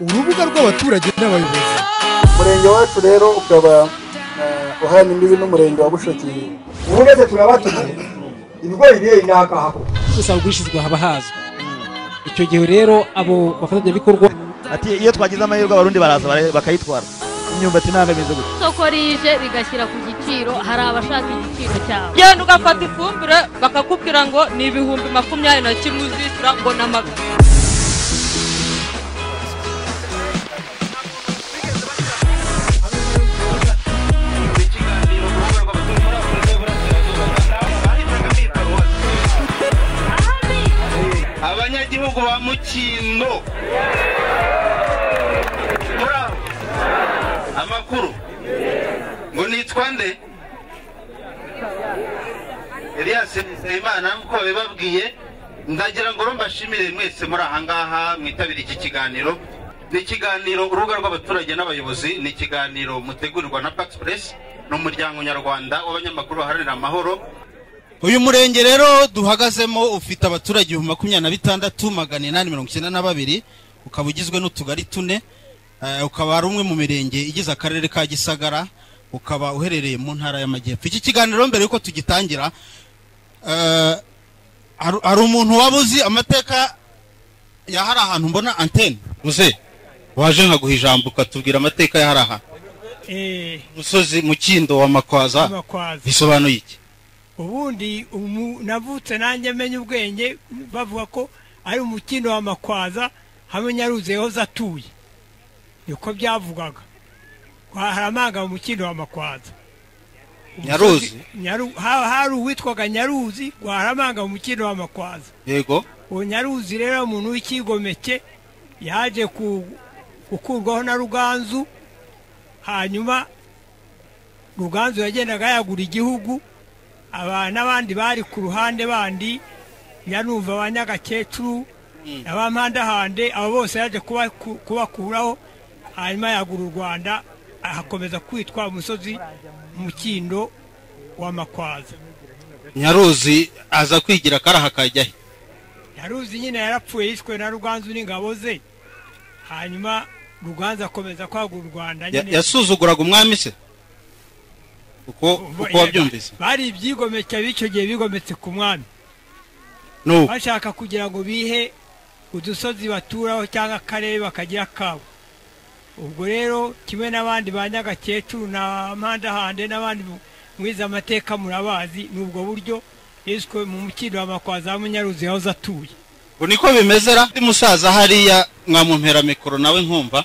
Urubuga rw'abaturage n'abayobozi. Umurenge wacu rero ukaba uhana imbibi n'umurenge wa Bushoki. Ubu turabatuye ibigori biri n'akahako. Usanga ugurishizwa haba hazwi. Icyo gihe rero abo bafatanyabikorwa ati iyo twagize amahirwe abarundi baraza bakayitwara imyumbati ntabwo imeze gutya. Isoko rije rigashyira ku giciro, hari abashaka igiciro cyabo. Genda ugafata ifumbire bakakubwira ngo ni 21,000 uzishyura ngo n'amagana. Abanyagihugu ba Mukindo muraho, amakuru ngo nitwa nde? Elias Nizeyimana nkuko babibabwiye. Ndagira ngo mbashimire mwese muri aha ngaha mwitabira iki kiganiro. Ni ikiganiro urubuga rw'abaturage n'abayobozi, ni ikiganiro mutegurirwa na Pax Press, ni umuryango nyarwanda w'abanyamakuru baharanira amahoro. Uyu murenge rero duhagazemo ufite abaturage 26,892, ukaba ugizwe n'utugari tune, ukaba ari umwe mu mirenge igize akarere ka Gisagara, ukaba uherereye mu ntara y'Amajyepfo. Iki kiganiro mbere yuko tugitangira, hari umuntu wabuzi amateka ya hari ahantu mbona antenne muze waje nkaguha ijambo ukatubwira amateka ya hari ahantu. Umusozi Mukindo wa Makwaza bisobanuye iki? Ubundi navutse nanjye menye ubwenge bavuga ko ari umukindo wa Makwaza hamwe Nyaruzi yahoze atuye, niko byavugaga. Haramanga umukindo wa Makwaza Nyaruzi, hari uwitwaga Nyaruzi haramanga umukindo wa Makwaza. Yego, uwo Nyaruzi rero umuntu w'ikigomeke yaje gukurwaho na Ruganzu. Hanyuma Ruganzu yagendaga yagura igihugu, aba n'abandi bari ku ruhande bandi nyanumva abanyagakecuru abampandahande, abo bose yaje kubakuraho. Hanyuma yagura u Rwanda, ahakomeza kwitwa umusozi Mukindo wa Makwaza. Nyaruzi aza kwigira karaha kajya he? Nyaruzi nyine yarapfuye yishwe na Ruganzu n'ingabo ze. Hanyuma Ruganzu akomeza kwagura u Rwanda nyine. Yasuzuguraga umwami se? Uko wabyumvise? Bari ibyigomeke b'icyo gihe bigometse ku mwami. No. Bashaka kugira ngo bihe udusozi baturaho cyangwa akarere bakagira kabo. Ubwo rero kimwe n'abandi ba Nyagakecuru na Mpandahande n'abandi mwiza amateka murabazi, n'ubwo buryo yiswe mu Mukindo wa Makwaza Munyaruzi yahoze atuye. Ngo niko bimeze ra? Musaza hariya mwamumpera mikoro nawe nkumva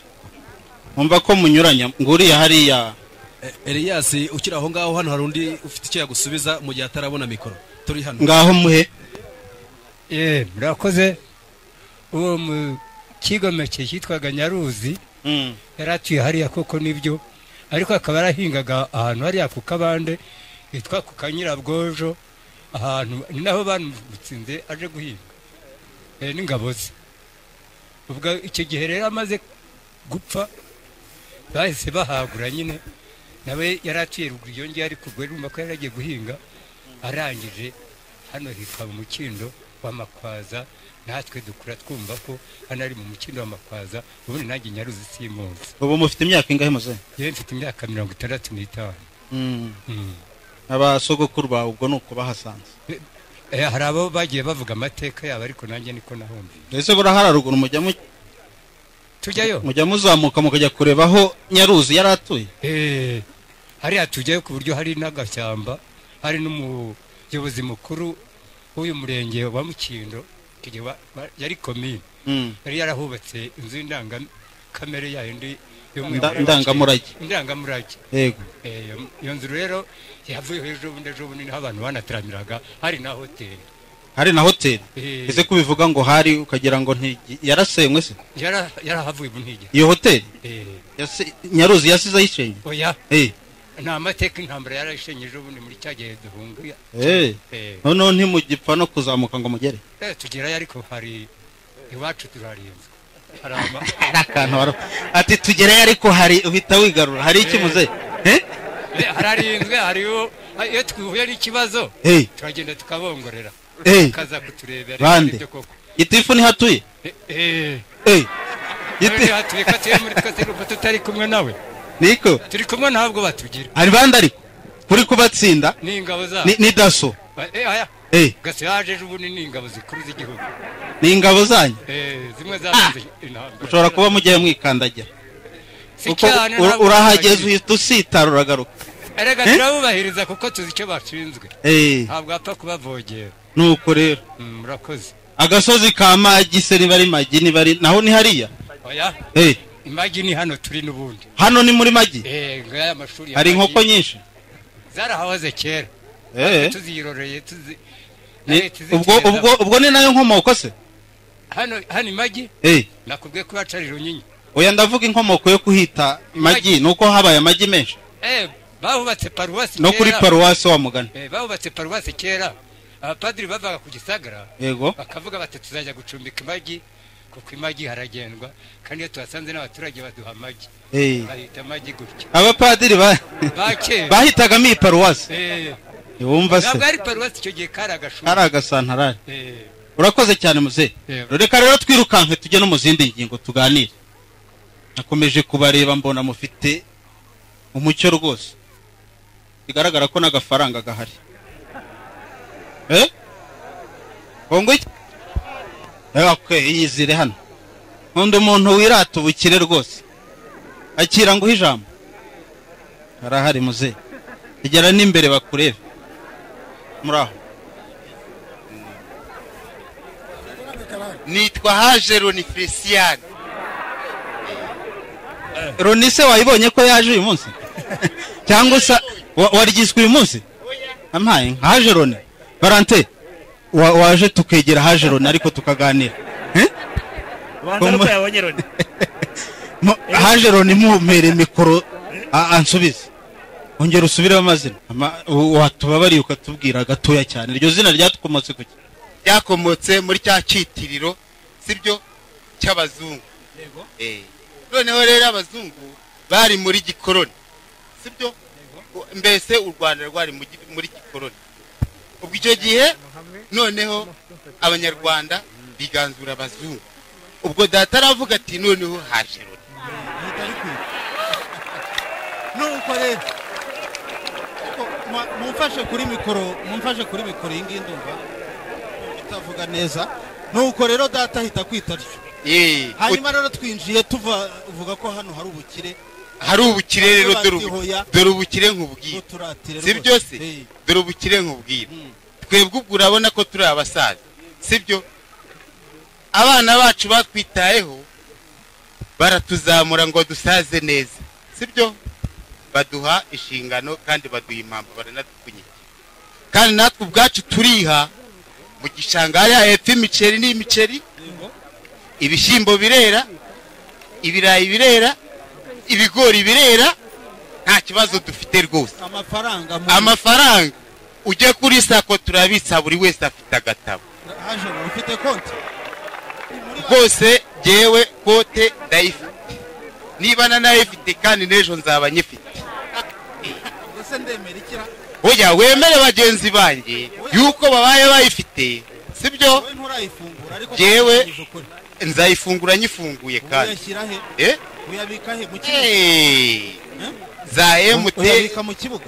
ko munyuranya nguriya hariya. Elias ukiri aho ngaho, hano hari undi ufite icyo yagusubiza mu gihe atarabona mikoro. Turi hano ngaho muhe. Murakoze. Uwo mu kigomeke cyitwaga Nyaruzi yaratuye hariya koko nibyo, ariko akaba yarahingaga ahantu hariya ku kabande hitwa ku Kanyirabwojo, ahantu ni naho bamutsinze aje guhinga n'ingabo ze. Ubwo icyo gihe rero amaze gupfa bahise bahagura nyine, nawe yaratuye ruguru iyo ngiyo, ariko ubwo urumva ko yaragiye guhinga arangije hano hitwa mu Mukindo wa Makwaza. Natwe dukura twumva ko hano ari mu Mukindo wa Makwaza. Ubundi nanjye Nyaruzi simuzi. Ubu mufite imyaka ingahe muze? Yewe mfite imyaka 65. Abasogokuru bawe ubwo nuko bahasanze? Hari abo bagiye bavuga amateka yabo, ariko nanjye niko nahumviye. Ese burahara ruguru mujya tujyayo? Mujya muzamuka mukajya kureba aho Nyaruzi yaratuye? Hariya tujyayo ku buryo hari n'agashyamba, hari n'umuyobozi mukuru w'uyu murenge wa Mukindo, yari komine, yari yarahubatse inzu y'indangakamere yayo ndi indangamurage. Yego, iyo nzu rero yavuyeho ejo bundi niho abantu banataramiraga, hari na hoteli. Hari na hoteli? Ese kubivuga ngo hari ukagira ngo yarasenywe se? Yarahavuye ubu ntigera. Iyo hoteli Nyaruzi yasize ayishenye? Oya. Nta mateka, intambara yarayishenye ejo bundi muri cya gihe duhunga. Noneho ntimugipfa no kuzamuka ngo mugere? Tugerayo ariko hari iwacu turarinzwe. Hari akantu ati tugereyo ariko hari uhita wigarura. Hari iki muze? Hararinzwe, hariyo iyo twihuye n'ikibazo turagenda tukabongorera. Kaza kuturebera ibyo koko. Gitifu ni hatuye? Gite muri twese tutari kumwe nawe. Niko turi kumwe ntabwo batugira. Ari bande ariko kuri kubatsinda ni ingabo zabo. Ni daso. Aya. Gase yaje ejo ubundi ni ingabo zikuru z'igihugu. Ni ingabo zanyu? Zimwe zabanze intambara. Ushobora kuba mugiye mwikandagira. Uko urahageze uhita usitara uragaruka. Erega turabubahiriza kuko tuzi icyo bashinzwe. Ntabwo apfa kubavogera. Nuko rero. Murakoze. Agasozi ka Magi se niba ari Magi niba ari naho ni hariya? Oya. Imagi ni hano turi n'ubundi. Hano ni muri Magi? Ngaya mashuri. Hari inkoko nyinshi. Zarahahoze kera. Tuziroreye tuzi. Ubwo ni nayo nkomoko se? Hano Magi? Nakubwiye ko bacarira runyinya. Oya ndavuga inkomoko yo kuhita Magi nuko habaye amagi menshi. Bahubatse paruwasi no kuri paruwasi wa mugani. Bahubatse paruwasi kera. Abapadiri bavaga ku Gisagara. Yego. Bakavuga bati tuzajya gucumbika Imagi kuko Imagi haragendwa kandi iyo tuhasanze n'abaturage baduha amagi. Bahita Amagi gutya. Abapadiri bahitagamo iyi paruwasi. Wumva se. Ntabwo ari paruwasi icyo gihe kari agashuri. Kari agasantarari. Urakoze cyane muze. Reka rero twirukanke tujye no mu zindi ngingo tuganire. Nakomeje kubareba mbona mufite umucyo rwose. Bigaragara ko n'agafaranga gahari. Kongo iki? Okay, yizire hano. Nkunda umuntu wirata ubukire rwose. Akira ngo ijambo. Arahari muze. Igera n'imbere bakurebe. Muraho. Nitwa Haje Roni Felician. Roni se wayibonye ko yaje uyu munsi? Cyangwa se warigizwe uyu munsi? Ampaye Haje Roni. Barante waje tukegera Haje Roni ariko tukaganira. Banza ko yabonye Roni. Haje Roni mumpere mikoro ansubize. Ongera usubire amazina. Watubabariye ukatubwira gatoya cyane. Iryo zina ryatukomotse kuki? Ryakomotse muri cya citiriro sibyo cy'abazungu. Yego. Noneho rero abazungu bari muri gikoroni. Sibyo? Mbese u Rwanda rwari muri gikoroni. Ubwo icyo gihe noneho abanyarwanda biganzura abazungu. Ubwo data aravuga ati noneho Haje Roni. Nuko rero mumfashe kuri mikoro, mumfashe kuri mikoro iyi ngiyi ndumva itavuga neza. Nuko rero data ahita kwita atyo. Hanyuma rero twinjiye tuva uvuga ko hano hari ubukire. Hari ubukire rero dore ubukire nkubwira. Si byo se? Dore ubukire nkubwira. Twebwe ubwo urabona ko turi abasaza. Si byo? Abana bacu batwitayeho baratuzamura ngo dusaze neza. Si byo? Baduha inshingano kandi baduha impamvu baranadupfunyikira. Kandi natwe ubwacu turiha mu gishanga hariya hepfo imiceri n'imiceri, ibishyimbo birera, ibirayi birera, ibigori birera, nta kibazo dufite rwose. Amafaranga ujye kuri sako turabitsa buri wese afite agatabo. Haje ufite konti? Rwose jewe kote ndayifite. Niba nanayifite kandi n'ejo nzaba nyifite. Oya wemere bagenzi banjye yuko babaye bayifite, sibyo? Jewe nzayifungura nyifunguye kandi. Uyabika he mu kibuga? Za MTN uyabika mu kibuga?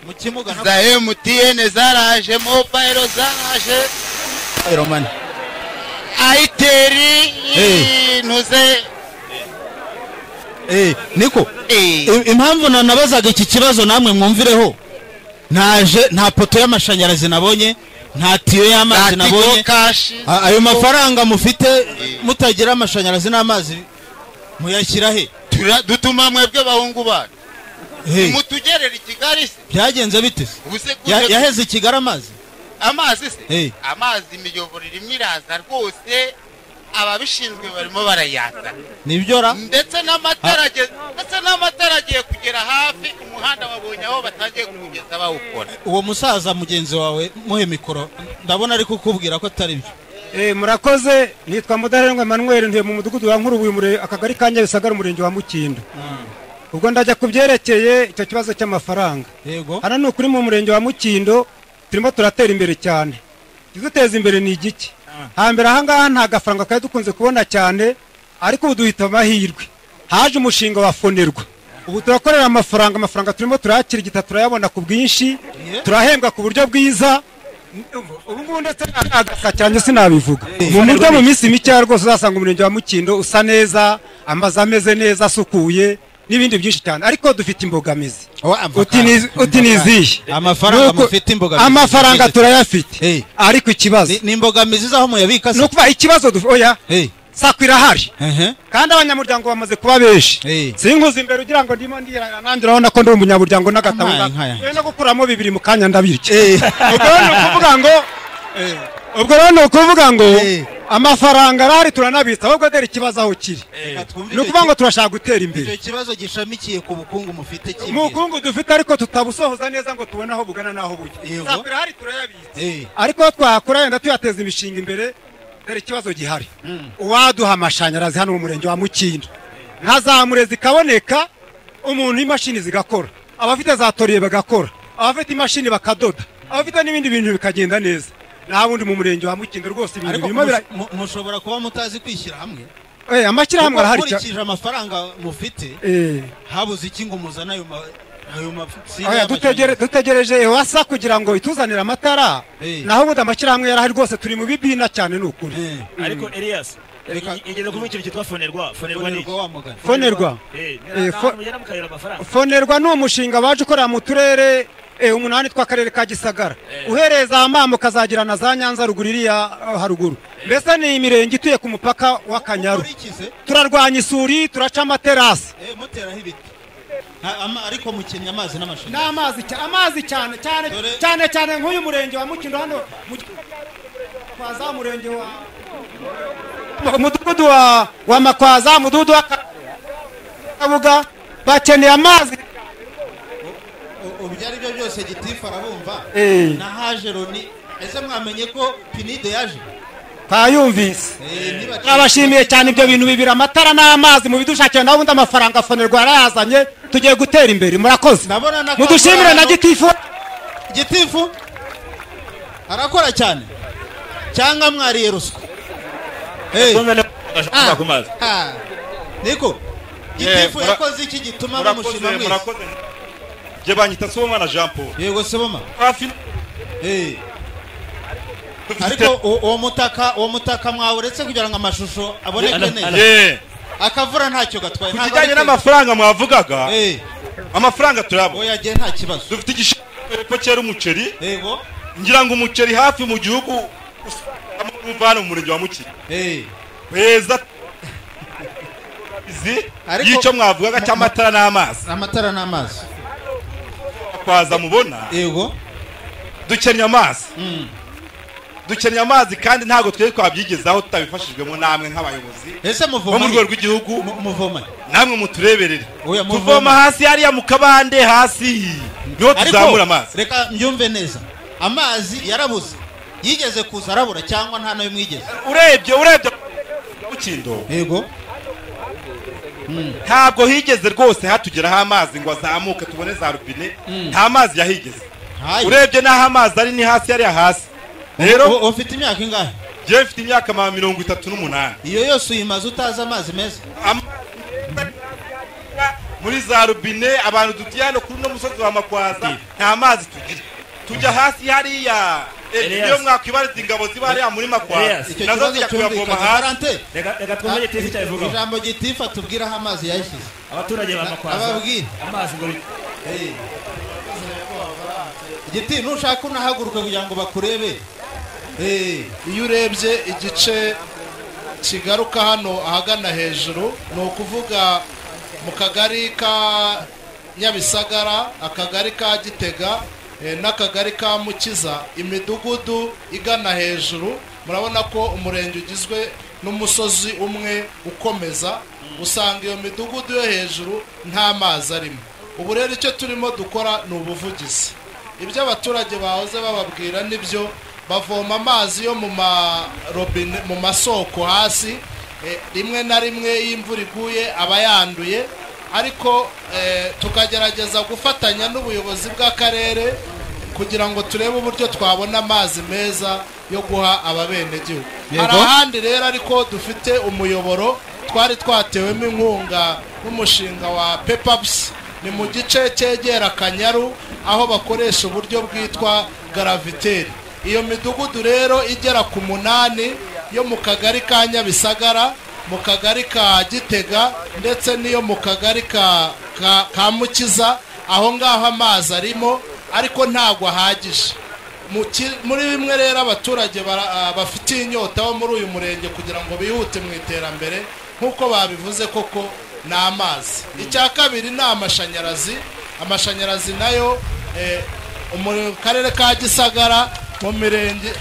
Mu kibuga za MTN zaraje, mobile zaraje. Romani. Airtel ntuze. Niko impamvu nanabazaga iki kibazo namwe mwumvireho, naje nta poto y'amashanyarazi nabonye, nta tiyo y'amazi nabonye. Ayo mafaranga mufite mutagira amashanyarazi n'amazi muyashyira he? Dutuma mwebwe bahungu bacu mutugerera i Kigali se? Byagenze bite se? Yaheze i Kigali amazi? Amazi se? Amazi imiyoboro irimo iraza rwose, ababishinzwe barimo barayatsa. Nibyo ra? Ndetse n'amatara agiye kugera hafi umuhanda wabonye aho batangiye kugeza bawukora. Uwo musaza mugenzi wawe muhe mikoro, ndabona ari kukubwira ko atari byo. Murakoze, nitwa Mudaheranwa Emmanuel, ntuye mu mudugudu wa Nkurubuye, akagari ka Nyabisagara, umurenge wa Mukindo. Ubwo ndajya kubyerekeye icyo kibazo cy'amafaranga. Yego. Hano ni ukuri mu murenge wa Mukindo turimo turatera imbere cyane. Ikiduteza imbere ni igiki? Hambere ahangaha nta gafaranga kari dukunze kubona cyane, Ariko ubu duhita amahirwe, haje umushinga wa Fonerwa, ubu turakorera amafaranga turimo turayakirigita, turayabona ku bwinshi, turahembwa ku buryo bwiza. Ubu ngubu ndetse cyane sinabivuga mu buryo, mu minsi mike rwose uzasanga umurenge wa Mukindo usa neza, amazu ameze neza, asukuye n'ibindi byinshi cyane. Ariko dufite imbogamizi. Uti nizihe? Amafaranga mufite imbogamizi? Amafaranga turayafite, ariko ikibazo ni imbogamizi zaho muyabika se? Nukuva ikibazo oya, SACCO irahari kandi abanyamuryango bamaze kuba benshi. Sinkuze imbere ugira ngo ndimo ndirara, nanjye urabona ko ndi umunyamuryango n'agatabo no gukuramo 2 mu kanya ndabirya. Ubwo rero ni ukuvuga ngo amafaranga arahari, turanabitsa, ahubwo dore ikibazo aho kiri ni ukuvuga ngo turashaka gutera imbere. Icyo kibazo gishamikiye ku bukungu mufite kimwe, mu bukungu dufite ariko tutabusohoza neza ngo tubone aho bugana n'aho bujya. SACCO irahari turayabitsa, ariko twakora yenda tuyateza imishinga imbere. Dore ikibazo gihari, uwaduha amashanyarazi hano mu murenge wa Mukindo, nka za murezi ikaboneka, umuntu imashini zigakora, abafite za toriye bagakora, abafite imashini bakadoda, abafite n'ibindi bintu bikagenda neza. Nta bundi mu murenge wa Mukindo rwose ibintu birimo mushobora kuba mutazi kwishyira hamwe. Amashyirahamwe arahari. Ukurikije amafaranga mufite, habuze iki ngo muzane ayo dutegereje EWASA kugira ngo ituzanire amatara, naho ubundi amashyirahamwe yarahari rwose, turi mu bibina cyane ni ukuri. Ariko Elias, igeze kuvuga ikintu cyitwa Fonerwa. Fonerwa ni Fonerwa? Fonerwa ni umushinga baje ukorera mu turere 8 tw'akarere ka Gisagara, uhereza amambo kazagira na za Nyanza ruguru iriya haruguru. Mbese ni imirenge ituye ku mupaka w'Akanyaru. Turarwanya isuri, turaca amaterasi, muteraho ibiti, ariko mukennye amazi n'amashanyarazi. N'amazi, amazi cyane cyane cyane cyane nk'uyu murenge wa Mukindo hano Makwaza, murenge wa mudugudu wa Makwaza, mudugudu wa Kabuga, bakeneye amazi. Ibyo ari byo byose gitifu arabumva. Na haje Loni, ese mwamenye ko PNID yaje? Twayumvise. Twabashimiye cyane ibyo bintu bibiri, amatara n'amazi, mu bidushakira, naho ubundi amafaranga Fonerwa yarayazanye, tugiye gutera imbere. Murakoze, mudushimire na gitifu. Gitifu arakora cyane cyangwa mwariye ruswa? Niko gitifu yakoze iki gituma bamushima mwese? Je banyita Sibomana Jean Paul. Yego Siboma. Ariko uwo mutaka mwawuretse kugira ngo amashusho aboneke neza. Akavura ntacyo gatwaye. Ku kijyanye n'amafaranga mwavugaga, amafaranga turabona. Oya je nta kibazo. Dufite igishoro cyera umuceri. Yego. Ngira ngo umuceri hafi mu gihugu umuvana mu murenge wa Mukindo. Weza izi yico mwavugaga cy'amatara n'amazi. Amatara n'amazi. Kwaza mubona. Yego. Dukennye amazi. Dukennye amazi kandi ntago twe twabyigezaho tutabifashijwemo namwe nk'abayobozi. Ese muvoma mu rwego rw'igihugu muvoma namwe mutureberere. Tuvoma hasi hariya mu kabande hasi niho tuzamura amazi. Reka mbyumve neza, amazi yarabuze, yigeze kuza arabura cyangwa nta nayo mwigeze? Urebye Mukindo. Yego. Ntabwo higeze rwose hatugeraho amazi ngo azamuke tubone za rubine, nta mazi yahigeze. Urebye n'aho amazi ari ni hasi yari hasi. Rero ufite imyaka ingahe? Je mfite imyaka 38. Iyo yose uyimaze utazi amazi meza? Muri za rubine abantu dutuye hano kuri no musozi wa Makwaza nta mazi tugira. Tujya hasi hariya iyo mwakwibariza ingabo ziba hariya muri Makwaza nazo zijya kuyavoma hasi. Reka twumve gitifu cyabivugaho. Ijambo gitifu atubwira aho amazi yayishyize. Abaturage ba Makwaza ababwira amazi ngo giti nushaka unahaguruka kugira ngo bakurebe. Iyo urebye igice kigaruka hano ahagana hejuru, ni ukuvuga mu kagari ka Nyabisagara, akagari ka Gitega n'akagari ka Mukiza, imidugudu igana hejuru, murabona ko umurenge ugizwe n'umusozi umwe ukomeza, usanga iyo midugudu yo hejuru nta mazi arimo. Ubu rero icyo turimo dukora ni ubuvugizi. Ibyo abaturage bahoze bababwira nibyo, bavoma amazi yo mu marobine, mu masoko hasi, rimwe na rimwe iyo imvura iguye aba yanduye, ariko tukagerageza gufatanya n'ubuyobozi bw'akarere kugira ngo turebe uburyo twabona amazi meza yo guha ababenegihugu. Hari ahandi rero ariko dufite umuyoboro twari twatewemo inkunga n'umushinga wa PEPAPS, ni mu gice cyegera Kanyaru aho bakoresha uburyo bwitwa garaviteri. Iyo midugudu rero igera ku 8 yo mu kagari ka Nyabisagara, mu kagari ka Gitega ndetse n'iyo mu kagari ka Mukiza, aho ngaho amazi arimo ariko ntabwo ahagije. Muri bimwe rero abaturage bafitiye inyota bo muri uyu murenge kugira ngo bihute mu iterambere nk'uko babivuze koko ni amazi. Icya kabiri ni amashanyarazi. Amashanyarazi nayo mu karere ka Gisagara mu mirenge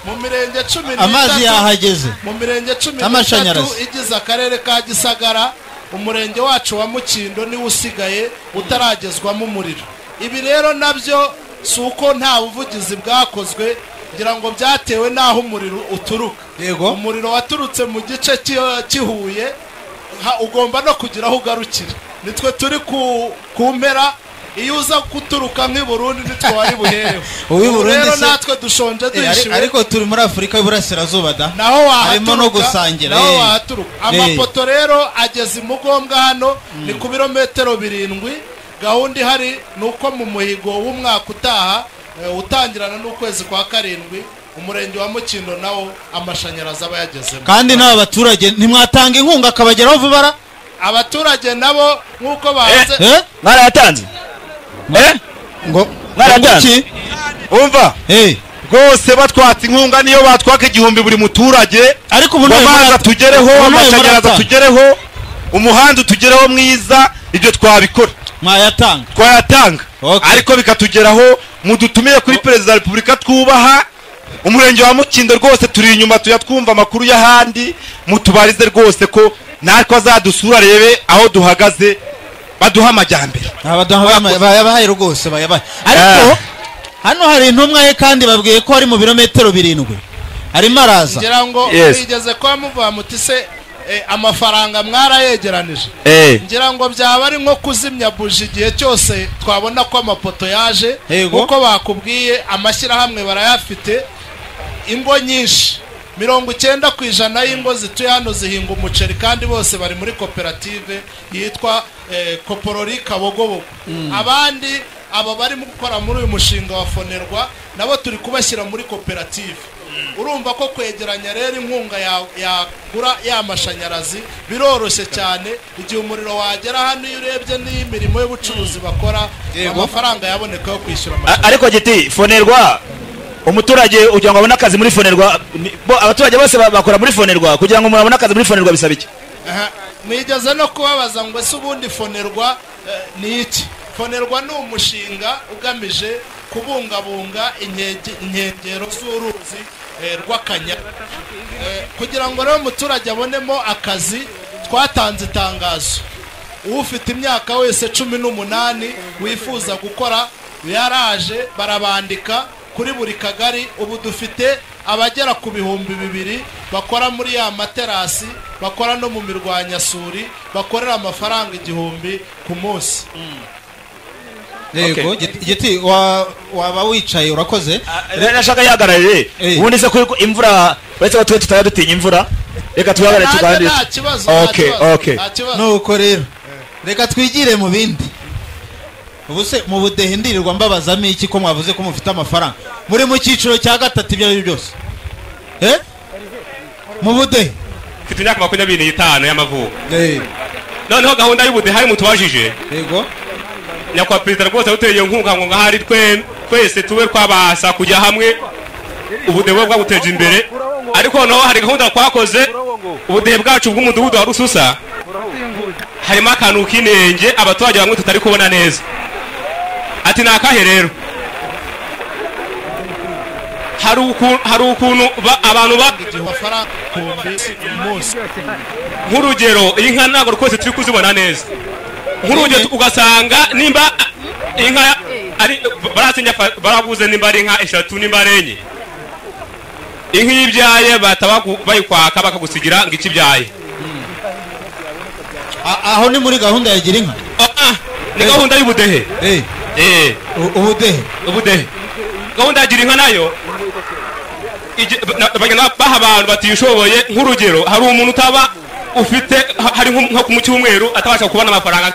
13 amazi yahageze, mu mirenge 13 igize akarere ka Gisagara, umurenge wacu wa Mukindo niwo usigaye utaragezwamo umuriro. Ibi rero nabyo si uko nta buvugizi bwakozwe, ngira ngo byatewe n'aho umuriro uturuka. Umuriro waturutse mu gice cy'ihuye ugomba no kugira aho ugarukira. Nitwe turi ku mpera, iyo uza guturuka nk'i Burundi nitwe wari buhereho. Rero natwe dushonje duhishiwe, ariko turi muri Afurika y'Uburasirazuba da, naho harimo no gusangira, naho wahaturuka. Amapoto rero ageze Imugombwa hano ni ku birometero 7. Gahunda ihari ni uko mu muhigo w'umwaka utaha utangirana n'ukwezi kwa 7 umurenge wa Mukindo nawo amashanyarazi aba yagezemo. Kandi n'aba baturage ntimwatanga inkunga akabageraho vuba? Abaturage nabo nk'uko bahanze mwarayatanze ngo mwarayatanze, umva rwose batwatse inkunga niyo batwaka 1000 buri muturage, ariko ubu amazi atugereho, amashanyarazi atugereho, umuhanda utugereho mwiza, ibyo twabikora mwayatanga, twayatanga, ariko bikatugeraho. Mudutumiye kuri Perezida wa Repubulika twubaha, umurenge wa Mukindo rwose turi inyuma, tuyatwumva amakuru y'ahandi, mutubarize rwose ko natwe azadusura arebe aho duhagaze, baduha amajyambere. Bayabahaye rwose, bayabahaye. Ariko hano hari intumwa ye kandi babwiye ko ari mu birometero 7 arimo araza. Ngira ngo mwigeze kwa muvuga muti se amafaranga mwarayegeranije, ngira ngo byaba ari nko kuzimya buji igihe cyose twabona ko amapoto yaje. Kuko bakubwiye amashyirahamwe barayafite, ingo nyinshi 90% y'ingo zituye hano zihinga umuceri, kandi bose bari muri koperative yitwa Koporori Kabogobogo. Abandi aba barimo gukora muri uyu mushinga wa Fonerwa nabo turi kubashyira muri koperative. Urumva ko kwegeranya rero inkunga yagura ya mashanyarazi biroroshye cyane. Igihe umuriro wagera hano, iyo urebye n'imirimo y'ubucuruzi bakora, amafaranga yaboneka yo kwishyura amashanyarazi. Ariko giti Fonerwa, umuturage ugira ngo abone akazi muri Fonerwa, abaturage bose bakora muri Fonerwa, kugira ngo umuntu abone akazi muri Fonerwa bisaba iki? Mwigeze no kubabaza ngo ese ubundi Fonerwa ni iki? Fonerwa ni umushinga ugamije kubungabunga inkengero z'uruzi rw'Akanyaru. Kugira ngo rero umuturage abonemo akazi, twatanze itangazo. Ufite imyaka wese 18 wifuza gukora yaraje, barabandika kuri buri kagari. Ubu dufite abagera ku 2000 bakora muri ya materasi, bakora no mu mirwanyasuri, bakorera amafaranga 1000 ku munsi. Yego giti waba wicaye urakoze. Nashaka yahagararire ubundi se ko imvura, uretse ko twe tutajya dutinya imvura, reka tuhagarare tuganire. Okay. Nuko rero reka twigire mu bindi. Ubu se mu budehe ndirirwa mbabazamo iki ko mwavuze ko mufite amafaranga muri mu cyiciro cya 3 ibyo ari byose? Mu budehe mfite imyaka 25 y'amavuko. Noneho gahunda y'ubudehe hari mutubajije. Yego nyakwa perezida rwose uteye inkunga ngo ngahari twese tube twabasa kujya hamwe, ubudehe bwaguteje imbere. Ariko noneho hari gahunda twakoze, ubudehe bwacu bw'umudugudu wa Rususa harimo akantu k'inenge abaturage bamwe tutari kubona neza. Ati ni akahe rero? Hari ukuntu abantu nk'urugero inka ntabwo rwose turi kuzibona neza. Nk'urugero ugasanga nimba inka ari baraguze nimba ari inka 3 nimba ari 4, inka iyo ibyaye bayikwaka bakagusigira ngo ikibyaye. Aho ni muri gahunda ya gira inka? Ni gahunda y'ubudehe. Ubudehe. Ubudehe. Gahunda ya gira inka nayo bagenda baha abantu batishoboye. Nk'urugero, hari umuntu utaba ufite, hari nko mu cyumweru atabasha kubona amafaranga.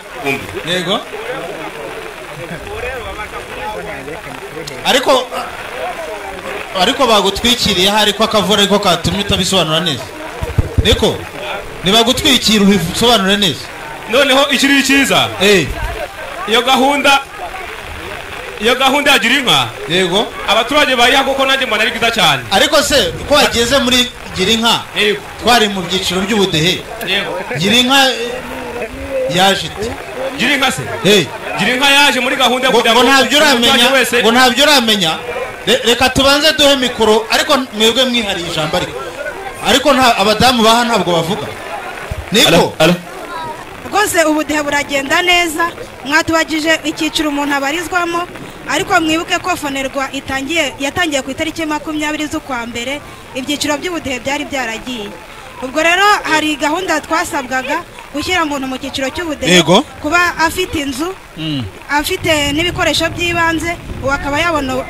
Yego, ariko bagutwikiriye hari ko akavura, ariko katumye utabisobanura neza. Niko nibagutwikira ubisobanure neza. Noneho ikiri cyiza, iyo gahunda ya gira inka, yego, abaturage bayiha kuko nanjye mbona ari bwiza cyane. Ariko se ko wageze muri gira inka, twari mu byiciro by'ubudehe, gira inka yaje ite? Gira inka se? Gira inka yaje muri gahunda yo kugira ngo ngo ntabyo uramenya. Reka tubanze duhe mikoro, ariko mwebwe mwihariye ijambo, ariko nta abadamu baha ntabwo bavuga. Niko rwose ubudehe buragenda neza. Mwatubagije icyiciro umuntu abarizwamo, ariko mwibuke ko fonerwa yatangiye ku itariki 20 z'ukwa mbere, ibyiciro by'ubudehe byari byaragiye. Ubwo rero hari gahunda twasabwaga gushyira umuntu mu cyiciro cy'ubudehe, kuba afite inzu, afite n'ibikoresho by'ibanze, ubu akaba yabona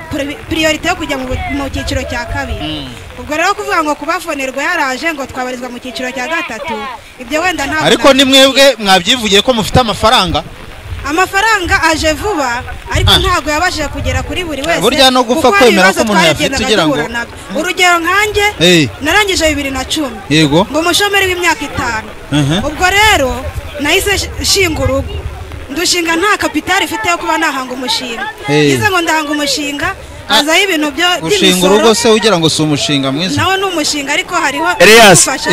priorite yo kujya mu cyiciro cya kabiri. Ubwo rero kuvuga ngo kubafonerwa yaraje ngo twabarizwa mu cyiciro cya gatatu, ibyo wenda ntabwo. Ariko ni mwebwe mwabyivugiye ko mufite amafaranga. Amafaranga aje vuba, ariko ntabwo yabashije kugera kuri buri wese. Burya no gupfa kwemera ko umuntu yafite ugira ngo, urugero nkanjye narangije 2010, yego, ngo umushomeri w'imyaka 5. Ubwo rero nahise shinga urugo, ndushinga nta kapitali ifite yo kuba nahanga umushinga. Ngize ngo ndahanga umushinga, hazaho ibintu byo gushinga urugo se ugira ngo si umushinga mwiza? Nawe ni umushinga, ariko hariho gufasha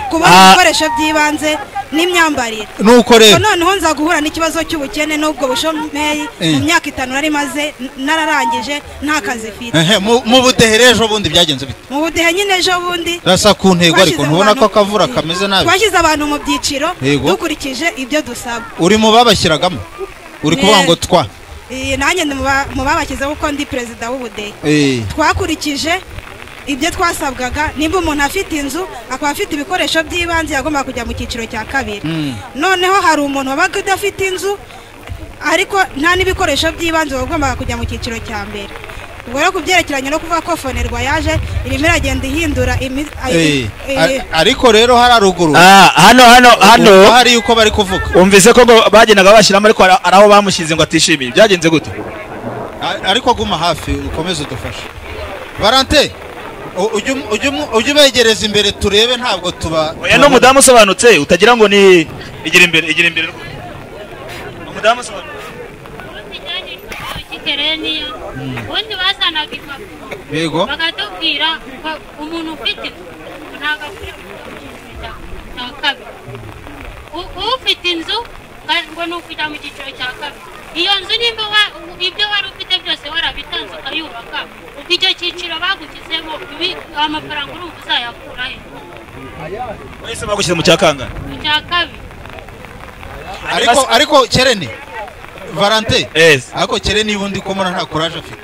kubona ibikoresho by'ibanze n'imyambarire. Nuko rero noneho nza guhura n'ikibazo cy'ubukene n'ubwo bushomeri mu myaka 5 nari maze nararangije nta kazi mfite. Mu budehe ejo bundi byagenze bite? Mu budehe nyine ejo bundi rasa ku ntego, ariko ntubona ko akavura kameze nabi. Twashyize abantu mu byiciro dukurikije ibyo dusaba. Uri mu babashyiragamo, uri kuvuga ngo twa nanjye mu babashyizeho kuko ndi perezida w'ubudehe. Twakurikije ibyo twasabwaga. Nimba umuntu afite inzu akaba afite ibikoresho by'ibanze, yagomba kujya mu cyiciro cya kabiri. Noneho hari umuntu wabaga udafite inzu ariko nta n'ibikoresho by'ibanze, wagombaga kujya mu cyiciro cya mbere. Ubwo rero ku byerekeranye no kuvuga ko fonerwa yaje irimo iragenda ihindura. Ariko rero hari haruguru hano hari uko bari kuvuga. Umvise ko bagendaga bashyiramo, ariko hari aho bamushyize ngo atishimiye. Byagenze gute? Ariko guma hafi ukomeze udufashe. Valente, ujye ubegereza imbere turebe, ntabwo tuba. Oya, ni umudamu usobanutse, utagira ngo ni igira imbere, igira imbere. Umudamu usobanutse. Ubundi bazanaga impapuro bakatubwira umuntu ufite inzu ntabwo akwiye kujya mu cyiciro cya kabiri, ufite inzu ngo ni ukujya mu cyiciro cya kabiri. Iyo nzu nimba ibyo wari ufite byose warabitanze ukayubaka, ubwo icyo cyiciro bagushyizemo amafaranga urumva uzayakura he? Wese bagushyize mu cya kangahe? Mu cya kabiri. Ariko Kerene Valente, ariko Kerene ubundi ko mbona nta courage afite.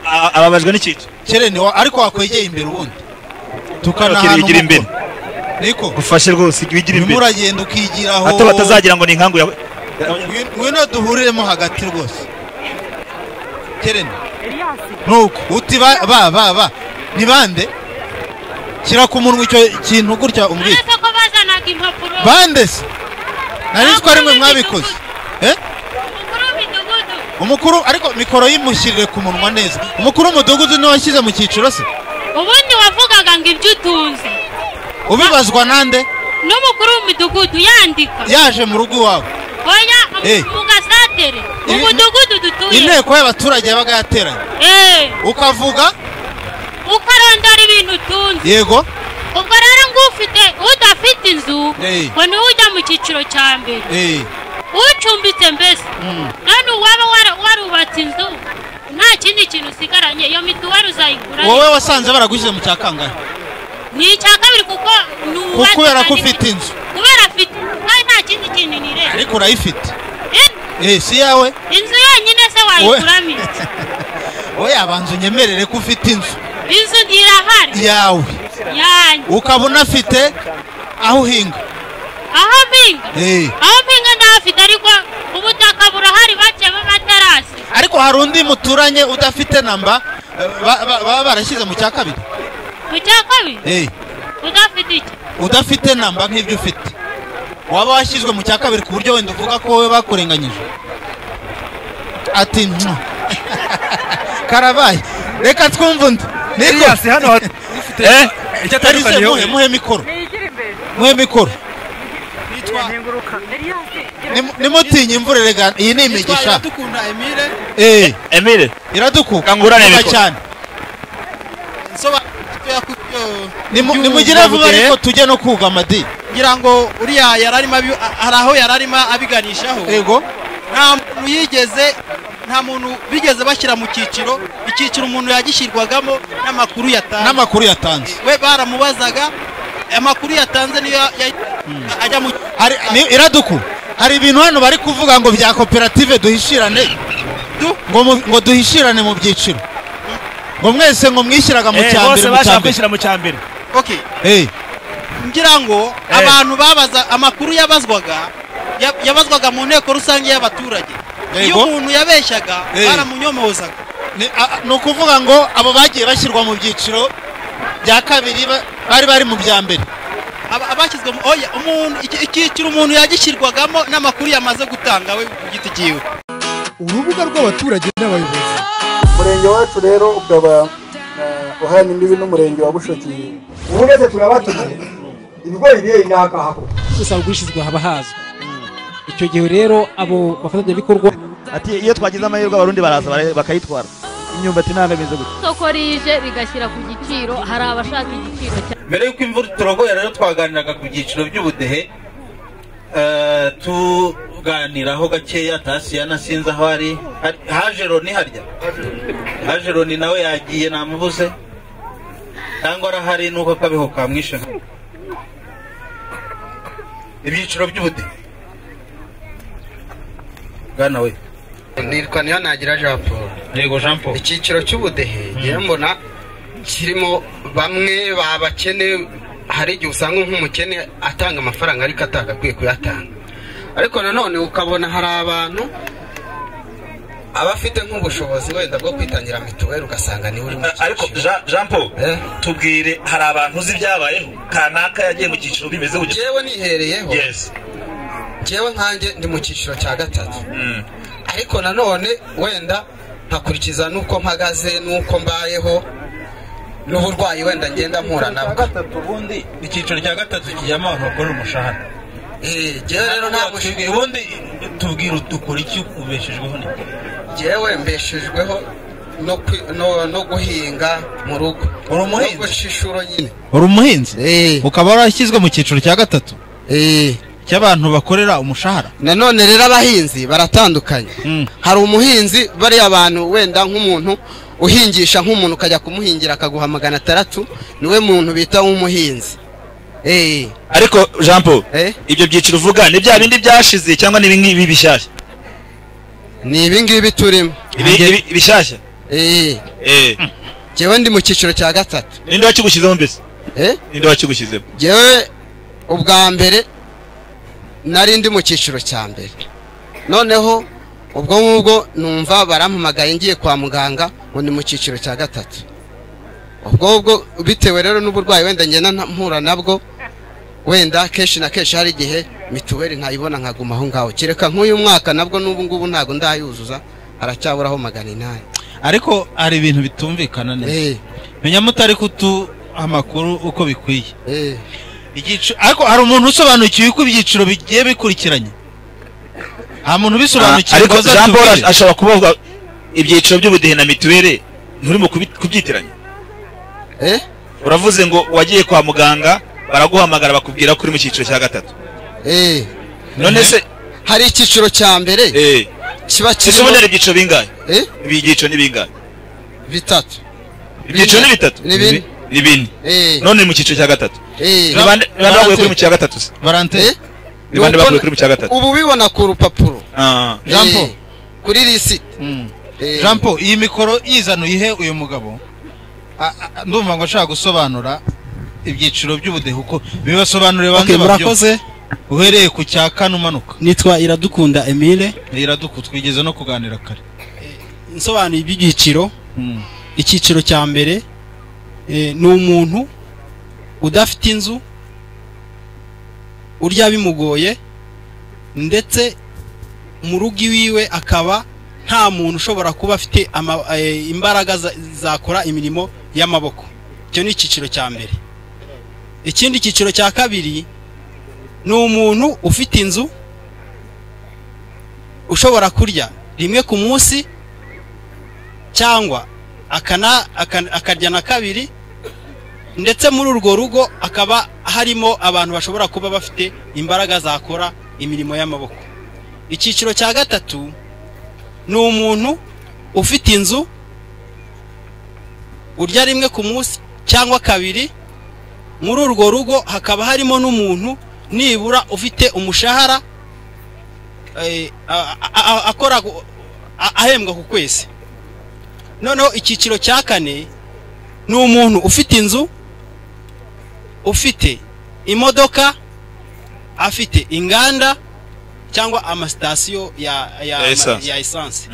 Ababajwe n'icyiciro Kerene, ariko wakwegeye imbere ubundi tukanahana imbere. Niko gufashe rwose, wigira imbere. Uragenda ukigiraho, hato batazagira ngo ni inkangu yawe. Ngwino duhuriremo hagati rwose. Kerene nuko uti ba ba ba ni bande? Shyira ku munwa icyo kintu gutya umbwire. Ko bazanaga impapuro bande se? Nari nzi ko ari mwe mwabikoze. Umukuru, ariko mikoro yimushyirire ku munwa neza. Umukuru w'umudugudu niwe washyize mu cyiciro se? Ubundi wavugaga ngo ibyo utunze ubibazwa nande? N'umukuru w'umudugudu yandika. Yaje mu rugo iwawe? Oya, mu gasantere, mu mudugudu dutuye. Inteko y'abaturage yabaga yateranye. Ukavuga ukarondora ibintu utunze. Yego. Ubwo rero ngo ufite udafite inzu ngo niwe ujya mu cyiciro cya mbere. Ucumbitse mbese none uwaba warubatse inzu nta kindi kintu usigaranye, iyo mituweli uzayigura. Wowe wasanze baragushyize mu cya kangahe? Ni icya kabiri kuko nubatse. Kubera ko ufite inzu. Kubera afite kandi nta kindi kintu nireba. Ariko urayifite. Si yawe? Inzu yonyine se wayikuramo iki? Oya, banza unyemerere ko ufite inzu. Inzu irahari. Yawe. Yanjye. Ukaba unafite aho uhinga. Aho mpinga? Aho mpinga ndahafite, ariko ubutaka burahari baciyemo amaterasi. Ariko hari undi muturanye udafite namba baba barashyize mu cya kabiri? Mu cya kabiri? Udafite iki? Udafite namba nk'ibyo ufite. Waba washyizwe mu cya kabiri ku buryo wenda uvuga ko wowe bakurenganyije. Ati nto. Karabaye. Reka twumve undi. Niko hano ufite icyo atandukaniyeho. Muhe mikoro. Muhe mikoro. Nimutinye imvura rega, iyi ni imigisha. Iradukunda Emile. Emile. Iradukunda. Kangurane mikoro. Cyane. Nimugire vuba ariko tujye no kugama di. Ngira ngo uriya yararima hari aho yararima abiganishaho. Yego. Nta muntu yigeze, nta muntu bigeze bashyira mu cyiciro, icyiciro umuntu yagishyirwagamo n'amakuru yatanze. N'amakuru yatanze. We baramubazaga amakuru yatanze niyo ajya mu hari iraduku. Hari ibintu hano bari kuvuga ngo bya koperative duhishirane. Ngo duhishirane mu byiciro. Ngo mwese ngo mwishyiraga mu cyambere. Bose bashaka kwishyira mu cyambere. Okay. Ngira ngo abantu babaza amakuru yabazwaga yabazwaga mu nteko rusange y'abaturage. Iyo umuntu yabeshyaga baramunyomozaga. Ni ukuvuga ngo abo bagiye bashyirwa mu byiciro bya kabiri bari mu bya mbere. Abashyizwe oya umuntu icyiciro umuntu yagishyirwagamo n'amakuru yamaze gutanga we ku giti cyiwe. Urubuga rw'abaturage n'abayobozi. Umurenge wacu rero ukaba uhana imbibi n'umurenge wa Bushoki. Ubu turabatumiye ibigori biri inaha hako. Usanga ugurishizwa haba hazwi. Icyo gihe rero abo bafatanyabikorwa ati iyo twagize amahirwe abarundi baraza bakayitwara imyumbati ntabwo imeze gutya. Isoko rije rigashyira ku giciro, hari abashaka igiciro cyane. Mbere y'uko imvura turogoye rero twaganiraga ku byiciro by'ubudehe, tuganiraho gakeya. Tasiya nasinze aho ari haje Roni, harya haje Roni nawe yagiye namubuze cyangwa arahari nuko kabiho kamwishe. Ibyiciro by'ubudehe bwana we. Nitwa niyo nagira Jean Paul. Yego Jean Paul. Icyiciro cy'ubudehe ngiye mbona kirimo bamwe babakene, hari igihe usanga nk'umukene atanga amafaranga ariko atagakwiye kuyatanga, ariko nanone ukabona hari abantu abafite nk'ubushobozi wenda bwo kwitangira mituweli ugasanga niwe uri mu cyiciro. Ariko Jean Paul tubwire, hari abantu uzi byabayeho kanaka yagiye mu cyiciro bimeze gutya? Jewe nihereyeho. Yes. Jewe nkanjye ndi mu cyiciro cya gatatu. Ariko nanone wenda nkakurikiza nuko mpagaze nuko mbayeho n'uburwayi wenda ngenda mpura nabwo. Ubundi icyiciro cya gatatu kijyamo abantu bakora umushahara. Jewe rero nta ubundi tubwira ukora iki ubeshejweho ni? Jewe mbeshejweho no guhinga mu rugo. Uri umuhinzi? No gushishuro nyine. Uri umuhinzi? Ukaba warashyizwe mu cyiciro cya gatatu? Cy'abantu bakorera umushahara. Nanone rero abahinzi baratandukanye. Hari umuhinzi bariya abantu wenda nk'umuntu uhingisha nk'umuntu ukajya kumuhingira akaguha 600, niwe muntu bita nk'umuhinzi. Ariko Jean Paul, ibyo byiciro uvuga ni bya bindi byashize cyangwa ni ibi bishyashya? Ni ibi ngibi turimo. Ibi bishyashya? Jewe ndi mu cyiciro cya gatatu. Ninde wakigushyizemo mbese? Ninde wakigushyizemo? Jewe ubwa mbere nari ndi mu cyiciro cya mbere. Noneho ubwo ngubwo numva barampamagaye ngiye kwa muganga ngo ni mu cyiciro cya gatatu. Ubwo ubwo bitewe rero n'uburwayi wenda ngenda mpura nabwo, wenda kenshi na kenshi hari igihe mituweli ntayibona nkaguma aho ngaho. Kereka nk'uyu mwaka nabwo n'ubu ngubu ntago ndayuzuza, haracyaburaho 800. Ariko hari ibintu bitumvikana neza. Menya mutari kutu amakuru uko bikwiye. Ariko hari umuntu usobanukiwe uko ibyiciro bigiye bikurikiranye? Nta muntu ubisobanukiwe. Ariko Jean Paul ashobora kuvuga ibyiciro by'ubudehe na mituweli nturimo kubyitiranya. Uravuze ngo wagiye kwa muganga baraguhamagara bakubwira ko uri mu cyiciro cya gatatu. None se hari icyiciro cya mbere kiba kirimo ibyiciro bingahe? Ibyiciro ni bingahe? Bitatu. Ibyiciro ni bitatu? Ni bine. None mu cyiciro cya gatatu. Ni bande baguye kuri mu cya gatatu se? Barante. Ni bande baguye kuri mu cya gatatu? Ubu bibona ku rupapuro. Jean Paul kuri lisite. Jean Paul, iyi mikoro yizana uyihe uyu mugabo. Ndumva ngo ashaka gusobanura ibyiciro by'ubudehe uko bibasobanurire banze murakoze. Uhereye ku cya kane umanuka. Nitwa Iradukunda Emile. Iradukunda twigeze no kuganira kare. Nsobanuye ibyiciro. Icyiciro cya mbere Ni umuntu udafite inzu, urya bimugoye, ndetse mu rugo iwiwe akaba nta muntu ushobora kuba afite imbaraga zakora imirimo y'amaboko. Icyo ni icyiciro cya mbere. Ikindi cyiciro cya kabiri ni umuntu ufite inzu, ushobora kurya rimwe ku munsi cyangwa akarya na kabiri, ndetse muri urwo rugo akaba harimo abantu bashobora kuba bafite imbaraga zakora imirimo y'amaboko. Icyiciro cya gatatu ni umuntu ufite inzu, urya rimwe ku munsi cyangwa kabiri, muri urwo rugo hakaba harimo n'umuntu nibura ufite umushahara akora ahembwa ku kwezi. Noneho icyiciro cya kane ni umuntu ufite inzu, ufite imodoka, afite inganda cyangwa amasitasiyo ya essence.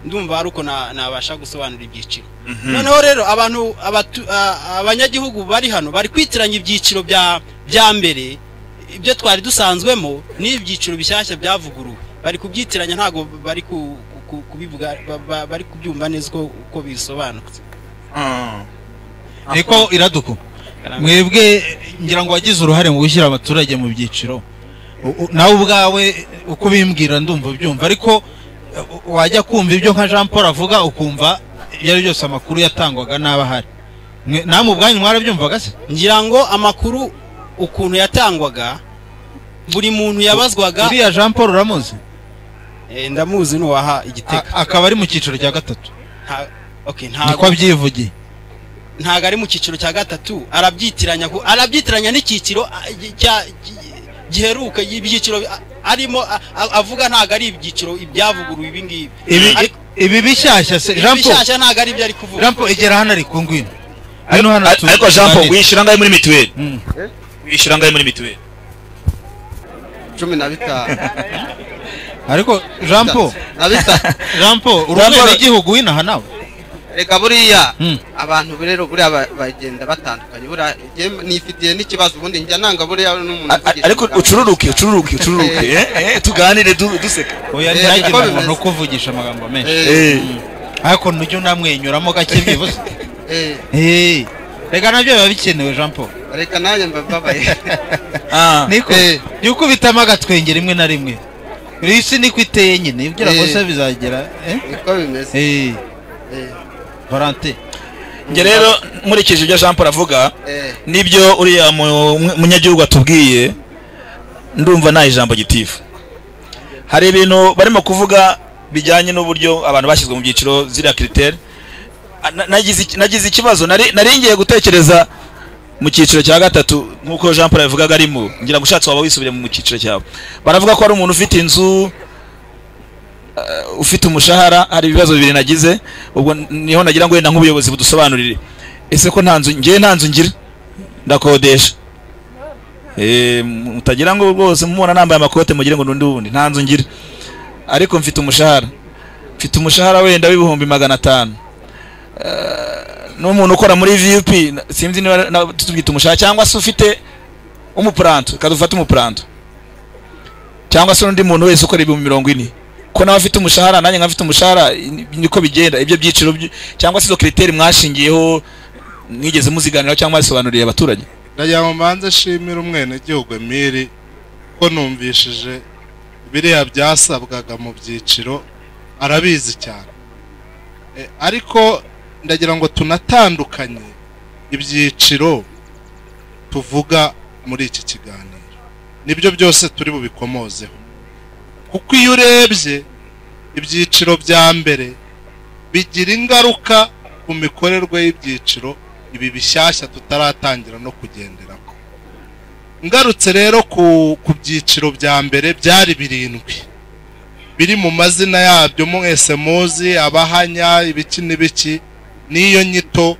Ndumva ari uko nabasha gusobanura ibyiciro. Noneho rero abantu abanyagihugu bari hano bari kwitiranya ibyiciro bya mbere, ibyo twari dusanzwemo n'ibyiciro bishyashya byavuguruwe. Bari kubyitiranya, ntago bari kubivuga, bari kubyumva neza uko bisobanutse. Niko iraduku mwebwe ngira ngo wagize uruhare mu gushyira abaturage mu byiciro, nawe ubwawe uko bimbwira ndumva byumva, ariko wajya kumva ibyo nka Jean Paul avuga ukumva ibyo ari byose amakuru yatangwaga n'abahari. Namwe ubwanyu mwarabyumvaga se? Ngira ngo amakuru ukuntu yatangwaga buri muntu yabazwaga. Uriya Jean Paul uramuzi? Ndamuzi, nuwaha igiteka. Akaba ari mu cyiciro cya gatatu. Okay, niko abyivugiye. Ntago ari mu cyiciro cya gatatu, arabyitiranya n'icyiciro giheruka. Ibyiciro arimo avuga ntago ari ibyiciro ibyavuguruwe ibi ngibi. Ibi bishyashya se Jean Paul? Bishyashya ntago ari ibyo ari kuvuga. Jean Paul igera hano ari kungwino. Ariko Jean Paul wishyura angahe muri mituweli? Wishyura angahe muri mituweli? 15. Ariko Jean Paul, Jean Paul uri umwenegihugu w'inaha nawe? Reka buriya abantu rero buriya bagenda batandukanye, buriya nifitiye n'ikibazo ubundi njya nanga buriya n'umuntu. Ariko ucururuke tuganire duseka. Oya ntihagire umuntu ukuvugisha amagambo menshi, ariko nujya unamwenyuramo gake byibuze. Reka nabyo biba bikenewe Jean Paul. Reka nanjye mbabaye. Niko yukubitamo agatwenge rimwe na rimwe. Isi niko iteye nyine, ibyo ngo bizagera. Niko bimeze. Valente. Nge rero nkurikije ibyo Jean Paul avuga nibyo uriya munyagihugu atubwiye, ndumva nta ijambo gitifu. Hari ibintu barimo kuvuga bijyanye n'uburyo abantu bashyizwe mu byiciro ziriya critère. Nagize ikibazo, nari ngiye gutekereza mu cyiciro cya gatatu nkuko Jean Paul yavugaga arimo, ngira ngo ushatse waba wisubire mu cyiciro cyawe. Baravuga ko ari umuntu ufite inzu, ufite umushahara. Hari ibibazo bibiri nagize, ubwo niho nagira ngo wenda nk'ubuyobozi budusobanurire. Ese ko nta nzu, ngiye nta nzu ngira, ndakodesha. Mutagira ngo rwose mubona nambaye amakote mugire ngo nundi wundi, nta nzu ngira, ariko mfite umushahara. Mfite umushahara wenda w'ibihumbi 500. N'umuntu ukora muri VUP sinzi niba tubwita umushahara, cyangwa se ufite umupuranto, kadufata umupuranto, cyangwa se undi muntu wese ukora ibihumbi 40, ko nawe afite umushahara nanjye nkafite umushahara, niko bigenda. Ibyo byiciro cyangwa se izo critère mwashingiyeho mwigeze muziganiraho cyangwa mwasobanuriye abaturage? Ndagira ngo mbanze nshimire umwenegihugu Emile ko numvishije biriya byasabwaga mu byiciro, arabizi cyane. Ariko ndagira ngo tunatandukanye ibyiciro tuvuga muri iki kiganiro, nibyo byose turi bubikomozeho. Kuko iyo urebye ibyiciro bya mbere bigira ingaruka ku mikorerwe y'ibyiciro ibi bishyashya tutaratangira no kugenderaho. Ngarutse rero ku byiciro bya mbere byari 7 biri mu mazina yabyo mwese muzi, abahanya, ibiki n'ibiki. N'iyo nyito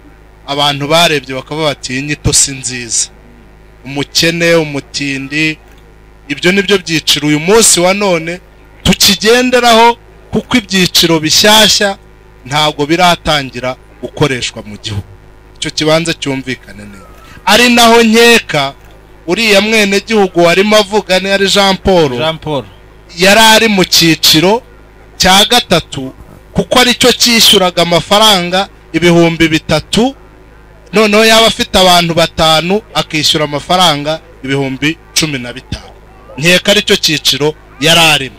abantu barebye bakaba bati iyi nyito si nziza, umukene, umutindi. Ibyo nibyo byiciro uyu munsi wa none tukigenderaho, kuko ibyiciro bishyashya ntabwo biratangira gukoreshwa mu gihugu. Icyo kibanza cyumvikane neza. Ari naho nkeka uriya mwene gihugu warimo avuga ni ari Jean Paul yari ari mu cyiciro cya gatatu, kuko aricyo cyishyuraga amafaranga 3000, noneho yaba afite abantu 5 akishyura amafaranga 15,000. Nkeka aricyo cyiciro yari arimo.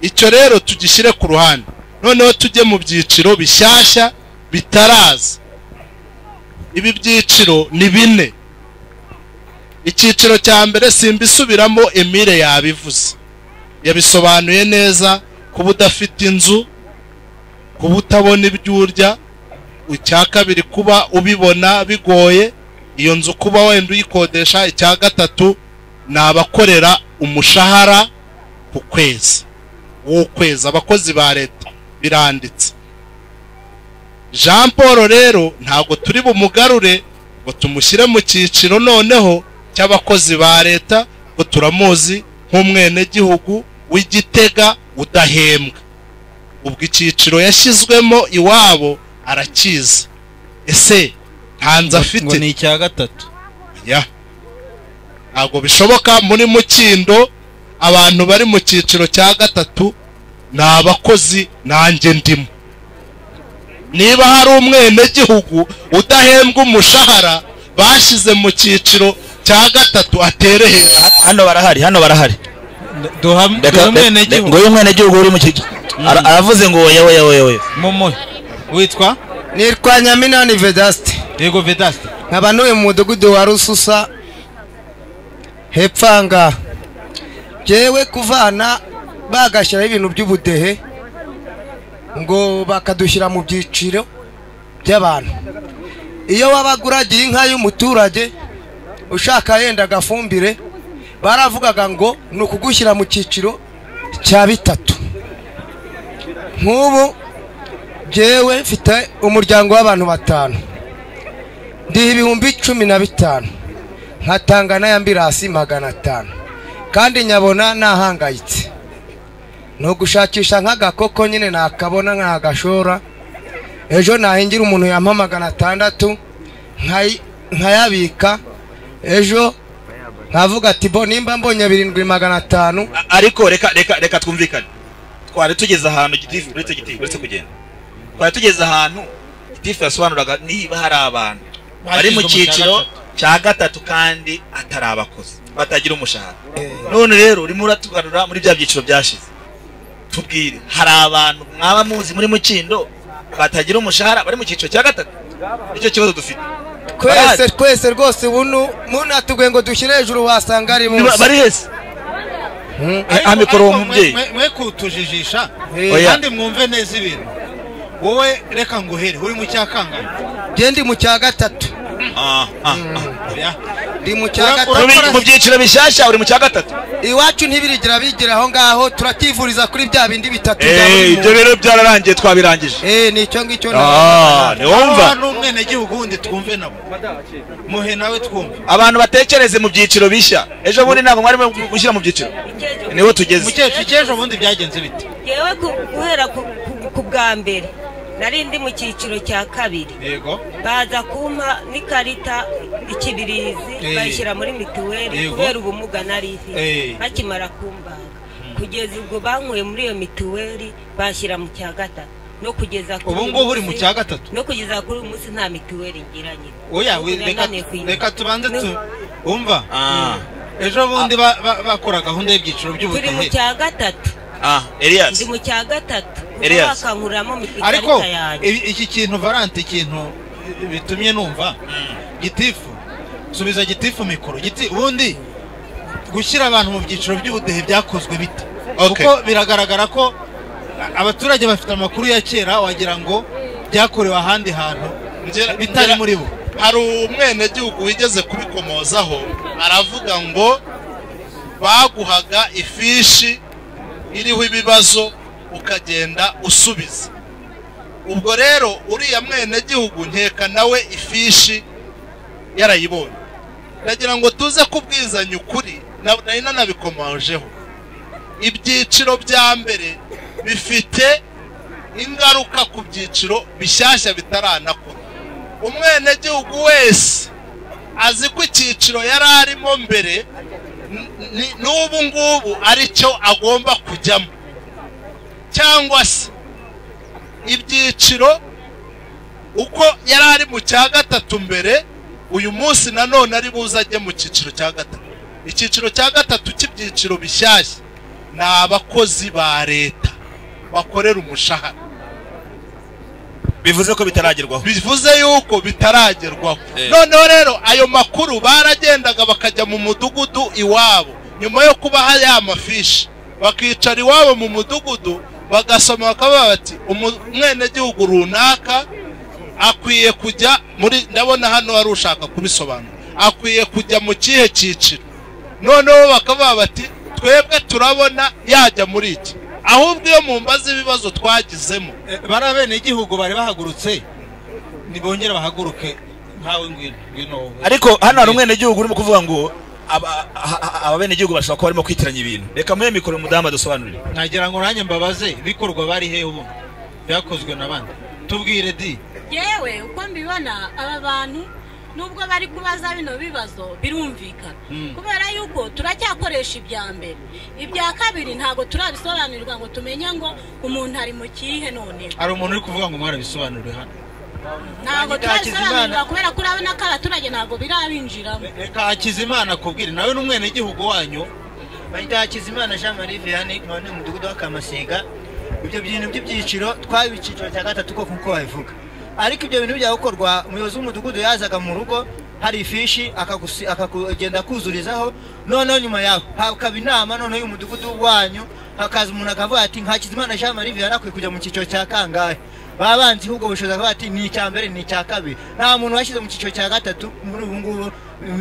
Icyo rero tugishyire ku ruhande, noneho tujye mu byiciro bishyashya bitaraza. Ibi byiciro ni 4. Icyiciro cya mbere simbisubiramo, Emile yabivuze, yabisobanuye neza, kuba udafite inzu, kuba utabona ibyo urya. Icya kabiri kuba ubibona bigoye, iyo nzu kuba wenda uyikodesha. Icya gatatu ni abakorera umushahara ku kwezi w'ukwezi, abakozi ba leta, biranditse. Jean Paul rero ntabwo turi bumugarure ngo tumushyire mu cyiciro noneho cy'abakozi ba leta, ngo turamuzi nk'umwenegihugu w'Igitega udahembwa. Ubwo icyiciro yashyizwemo iwabo arakiza. Ese ntanze afite? Ngo ni icya gatatu. Ya, ntabwo bishoboka. Muri Mukindo abantu bari mu cyiciro cya gatatu ni abakozi, nanjye ndimo. Niba hari umwenegihugu udahembwa umushahara bashyize mu cyiciro cya gatatu atere hejuru. Hano barahari, hano barahari. Ngo uyu mwenegihugu uri mu cyiciro aravuze ngo oya oya oya oya. Momo witwa? Nitwa Nyaminani Vedaste. Yego Vedaste. Nkaba ntuye mu mudugudu wa Rususa hepfo ngaha. Jewe kuvana bagashyiraho ibintu by'ubudehe ngo bakadushyira mu byiciro by'abantu. Iyo wabaguragiye inka y'umuturage ushaka yenda agafumbire, baravugaga ngo ni ukugushyira mu cyiciro cya 3. Nk'ubu jewe mfite umuryango w'abantu 5, ndiha 15,000, nkatanga n'ayambirasi 500, kandi nyabona nahangayitse. No gushakisha nk'agakoko nyine nakabona nkagashora, ejo nahingira umuntu yampa 600 nkayabika, ejo nkavuga ati bo nimba mbonye 7,500. Ariko reka reka reka twumvikane. Twari tugeze ahantu gitifu uretse gitifu uretse kugenda. Twari tugeze ahantu gitifu yasobanuraga niba hari abantu bari mu cyiciro cya gatatu kandi atari abakozi batagira umushahara. None rero urimo uratugarura muri bya byiciro byashize. Tubwire, hari abantu mwaba muzi muri Mukindo batagira umushahara bari mu cyiciro cya gatatu? Nicyo kibazo dufite. Twese twese rwose bunu munatubwe ngo dushyire hejuru wasanga ari munsi. Bari hese. Amikoro umubyeyi. Mwe kutujijisha kandi mwumve neza ibintu. Wowe reka nguhere, uri mu cyakangana? Je ndi mu cya gatatu. Ndi mu cya gatatu. Mu byiciro bishyashya uri mu cya gatatu. Iwacu ntibirigira bigira aho ngaho, turativuriza kuri bya bindi 3 bya buri. Ibyo rero byararangiye, twabirangije. Ni icyo ngicyo. Ni wumva. N'umwene gihugu wundi twumve nabo. Muhe nawe twumve. Abantu batekereze mu byiciro bishya. Ejo bundi ntabwo mwari gushyira mu byiciro. Niho tugeze. Mukecuru, ejo bundi byagenze bite? Yewe guhera ku bwa mbere nari ndi mu cyiciro cya kabiri. Yego. Baza kumpa n'ikarita ikibirizi bayishyira muri mituweli kubera ubumuga nari mfite. Bakimara kumbaga kugeza ubwo bankuye muri iyo mituweli bashyira mu cya gatatu. No kugeza kuri ubu ngubu uri mu cya gatatu. No kugeza kuri uyu munsi nta mituweli ngira nyine. Oya, reka tubanze umva. Ejo bundi bakora gahunda y'ibyiciro by'ubudehe. Turi mu cya gatatu. Elias. Ndi mu cya gatatu. Elias. Ariko iki kintu Valante, ikintu bitumye numva gitifu, subiza gitifu mikoro. Giti ubundi gushyira abantu mu byiciro by'ubudehe byakozwe bite? Kuko biragaragara ko abaturage bafite amakuru ya kera, wagira ngo byakorewe ahandi hantu bitari muri bo. Hari umwenegihugu wigeze kubikomozaho, aravuga ngo baguhaga ifishi iriho ibibazo ukagenda usubiza. Ubwo rero uriya mwenegihugu nkeka nawe ifishi yarayibonye. Ndagira ngo tuze kubwizanya ukuri, nari nanabikomojeho. Ibyiciro bya mbere bifite ingaruka ku byiciro bishyashya bitaranakora. Umwenegihugu wese azi ko icyiciro yari arimo mbere n'ubu ngubu aricyo agomba kujyamo, cyangwa se ibyiciro uko yari ari mu cya gatatu mbere, uyu munsi nanone ari buze ajye mu cyiciro cya gatatu. Icyiciro cya gatatu cy'ibyiciro bishyashya ni abakozi ba leta bakorera umushahara. Bivuze ko bitaragerwaho, bivuze yuko bitaragerwaho. Noneho rero ayo makuru baragendaga bakajya mu mudugudu iwabo, nyuma yo kubaha ya mafishi bakicara iwabo mu mudugudu bagasoma, bakavuga bati umwenegihugu runaka akwiye kujya muri, ndabona hano hari ushaka kubisobanura, akwiye kujya mu kihe cyiciro. Noneho bakavuga bati twebwe turabona yajya muri iki. Ahubwo iyo mumbaza ibibazo twagizemo, bari abenegihugu bari bahagurutse, nibongera bahaguruke nkawe ngwino. Ariko hano hari umwenegihugu urimo kuvuga ngo ababenegihugu bashobora kuba barimo kwitiranya ibintu. Reka muhe mikoro umudamu adusobanurire. Nagira ngo nanjye mbabaze, bikorwa bari hehe ubu byakozwe n'abandi? Tubwire di. Yewe uko mbibona aba bantu nubwo bari kubaza bino bibazo birumvikana, kubera yuko turacyakoresha ibya mbere, ibya kabiri ntago turabisobanurirwa ngo tumenye ngo umuntu ari mu kihe. None hari umuntu uri kuvuga ngo mwarabisobanuriwe hano? Ntago turabisobanurirwa kubera ko urabona ko abaturage ntago birabinjiramo. Reka Hakizimana akubwire, nawe n'umwenegihugu wanyu. Bahita Hakizimana Jean Marie Vianney, nkaba ni umudugudu wa Kamasiga. Ibyo bintu by'ibyiciro twaba icyiciro cya gatatu koko nkuko babivuga, ariko ibyo bintu byakorwa umuyobozi w'umudugudu yazaga mu rugo hari ifishi akagenda akuzurizaho, noneho nyuma yaho hakaba inama noneho y'umudugudu wanyu, hakaza umuntu akavuga ati Hakizimana Jean Marie Vianney akwiye kujya mu cyiciro cya kangahe. Babanzi ahubwo bushoboza kuvuga ati ni icya mbere ni icya kabiri. Nta muntu washyize mu cyiciro cya gatatu muri ubu ngubu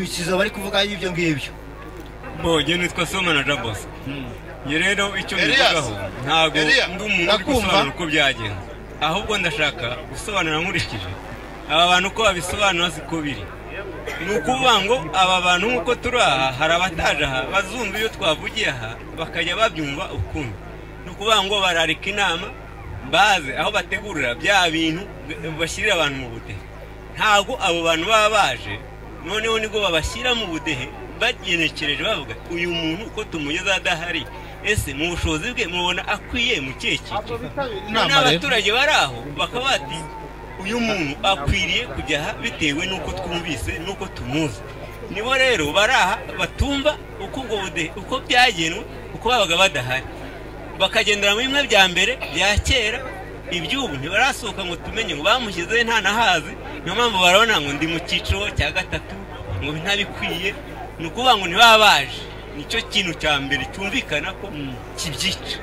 ikizo bari kuvuga y'ibyo ngibyo. Mbonye nitwa Somana Jean Bosco. Njye rero icyo mbivugaho ntago ndi umuntu uri gusobanura uko byagenze, ahubwo ndashaka gusobanura nkurikije aba bantu uko babisobanura siko biri. Ni ukuvuga ngo aba bantu nk'uko turi aha, hari abataje aha bazumva iyo twavugiye aha bakajya babyumva ukundi. Ni ukuvuga ngo bararika inama baze aho bategurira bya bintu bashyirira abantu mu budehe. Ntabwo abo bantu baba baje, noneho nibwo babashyira mu budehe bagenekereje bavuga uyu muntu uko tumugeza adahari, ese mu bushobozi bwe mubona akwiye mu kihe cyiciro? N'abaturage bari aho bakaba bati uyu muntu akwiriye kujya aha bitewe n'uko twumvise n'uko tumuzi. Nibo rero bari aha batumva uko ubwo budehe uko byagenwe, uko babaga badahari, bakagendera mu bimwe bya mbere bya kera. Iby'ubu ntibarasohoka ngo tumenye ngo bamushyize nta nahazi. Niyo mpamvu barabona ngo ndi mu cyiciro cya gatatu ngo ntabikwiye. Ni ukuvuga ngo ntibabaje, nicyo kintu cya mbere cyumvikana ko kibyica.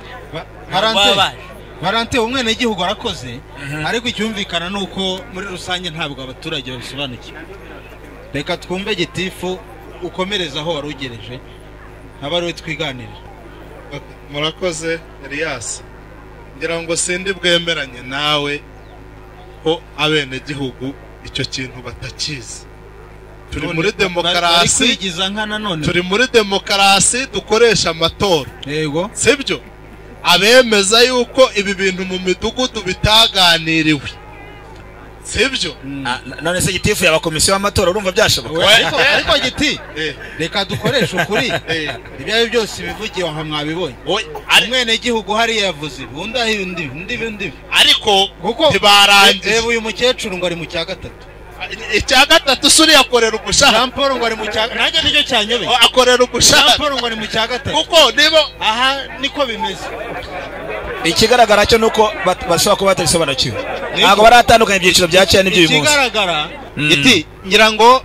Barante umwenegihugu arakoze, ariko icyumvikana ni uko muri rusange ntabwo abaturage babisobanukiwe. Reka twumve gitifu ukomereza aho wari ugereje, aba ariwe twiganirira. Murakoze Elias, ngira ngo sindi bwemeranye nawe ko abenegihugu icyo kintu batakizi. Turi muri demokarasi, turi muri demokarasi dukoresha amatora. Yego, sibyo? Abemeza yuko ibi bintu mu midugudu bitaganiriwe, sibyo? None se gitifu yaba komisiyo y'amatora urumva byashoboka? Ariko giti reka dukoreshe ukuri, ibyo ari byose bivugiwe aha mwabibonye. Umwenegihugu hariya yavuze undi undi, ariko ntibarangije. Reba uyu mukecuru ngo ari mu cya gatatu. Icya gatatu suri akorera umushahara. Jean Paul ngo ari mu cya, nanjye nicyo cyanyobeye. Akorera umushahara. Jean Paul ngo ari mu cya gatatu. Kuko niba aha niko bimeze. Ikigaragara cyo nuko bashobora kuba batabisobanukiwe, ntabwo baratandukanya ibyiciro bya kera n'ibyo uyu munsi. Ikigaragara giti ngira ngo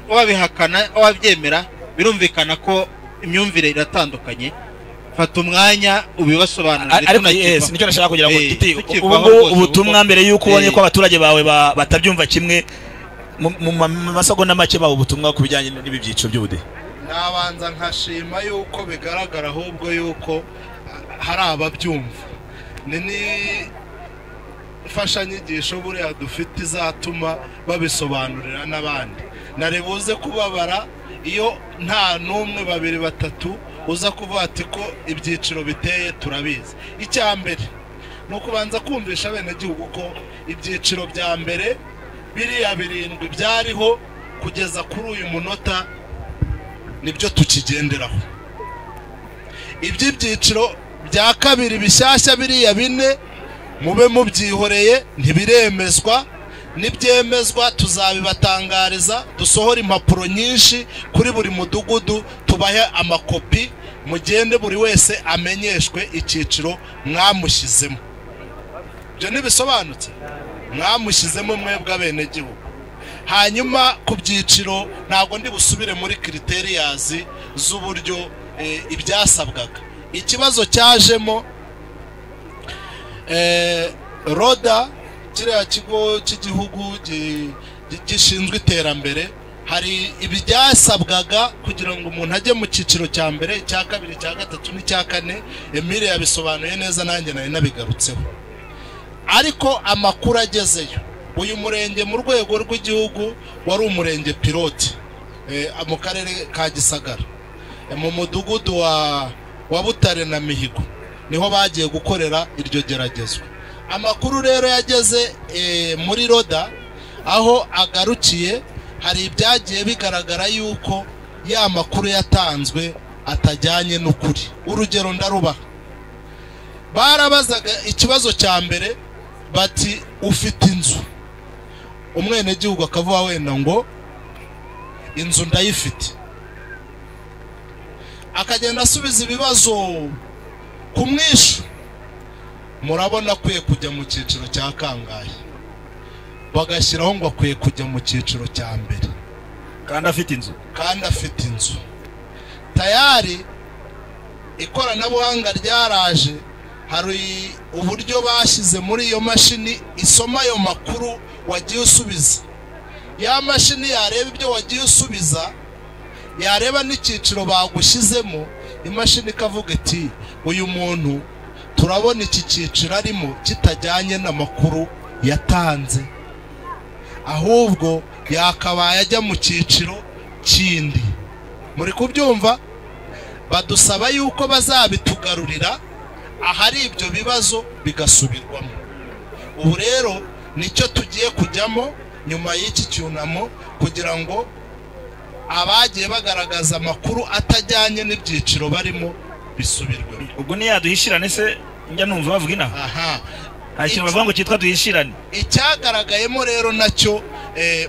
wabihakana wabyemera, birumvikana ko imyumvire iratandukanye. Fata umwanya ubibasobanurire. Ariko yes, nicyo nashaka kugira ngo giti ubu ubutumwa mbere yuko ubonye ko abaturage bawe batabyumva kimwe, mu masegonda make bawe ubutumwa ku bijyanye n'ibi byiciro by'ubudehe. Nabanza nkashima yuko bigaragara ahubwo yuko hari ababyumva. Ni imfashanyigisho buriya dufite izatuma babisobanurira n'abandi. Nari buze kubabara iyo nta n'umwe, babiri, batatu uza kuvuga ati ko ibyiciro biteye turabizi. Icya mbere ni ukubanza kumvisha abenegihugu ko ibyiciro bya mbere Biriya 7 byariho kugeza kuri uyu munota nibyo tukigenderaho. Iby'ibyiciro bya kabiri bishyashya biriya 4 mube mubyihoreye, ntibiremezwa. Nibyemezwa tuzabibatangariza, dusohora impapuro nyinshi kuri buri mudugudu, tubahe amakopi, mugende buri wese amenyeshwe icyiciro mwamushyizemo. Ibyo ntibisobanutse? Mwamushyizemo mwebwe abenegihugu. Hanyuma ku byiciro ntabwo ndi busubire muri criterias z'uburyo ibyasabwaga. Ikibazo cyajemo Roda, kiriya kigo cy'igihugu gishinzwe iterambere, hari ibyasabwaga kugira ngo umuntu ajye mu cyiciro cya mbere, icya kabiri, icya gatatu n'icya kane. Emile yabisobanuye neza, nanjye nari nabigarutseho. Ariko amakuru agezeyo, uyu murenge mu rwego rw'igihugu wari umurenge pilote mu karere ka Gisagara, mu mudugudu wa Butare na Mihigo niho bagiye gukorera iryo geragezwa. Amakuru rero yageze muri Roda aho agarukiye, hari ibyagiye bigaragara yuko ya makuru yatanzwe atajyanye n'ukuri. Urugero ndarubaha, barabazaga ikibazo cya mbere bati ufite inzu, umwenegihugu akavuga wenda ngo inzu ndayifite, akagenda asubiza ibibazo ku mwishu. Murabona akwiye kujya mu cyiciro cya kangahe? Bagashyiraho ngo akwiye kujya mu cyiciro cya mbere kandi afite inzu, kandi afite inzu. Tayari ikoranabuhanga ryaraje, hari uburyo bashyize muri iyo mashini isoma ayo makuru wagiye usubiza. Ya mashini yareba ibyo wagiye usubiza, yareba n'icyiciro bagushyizemo, imashini ikavuga iti uyu muntu turabona iki cyiciro arimo kitajyanye n'amakuru yatanze, ahubwo yakabaye ajya mu cyiciro kindi. Muri kubyumva? Badusaba yuko bazabitugarurira ahari ibyo bibazo bigasubirwamo. Ubu rero nicyo tugiye kujyamo nyuma y'iki cyunamo, kugira ngo abagiye bagaragaza amakuru atajyanye n'ibyiciro barimo bisubirwemo. Ubwo ni yaduhishirane se njya numva bavuga inaha? Aha, nta kintu bavuga ngo cyitwa duhishirane. Icyagaragayemo rero nacyo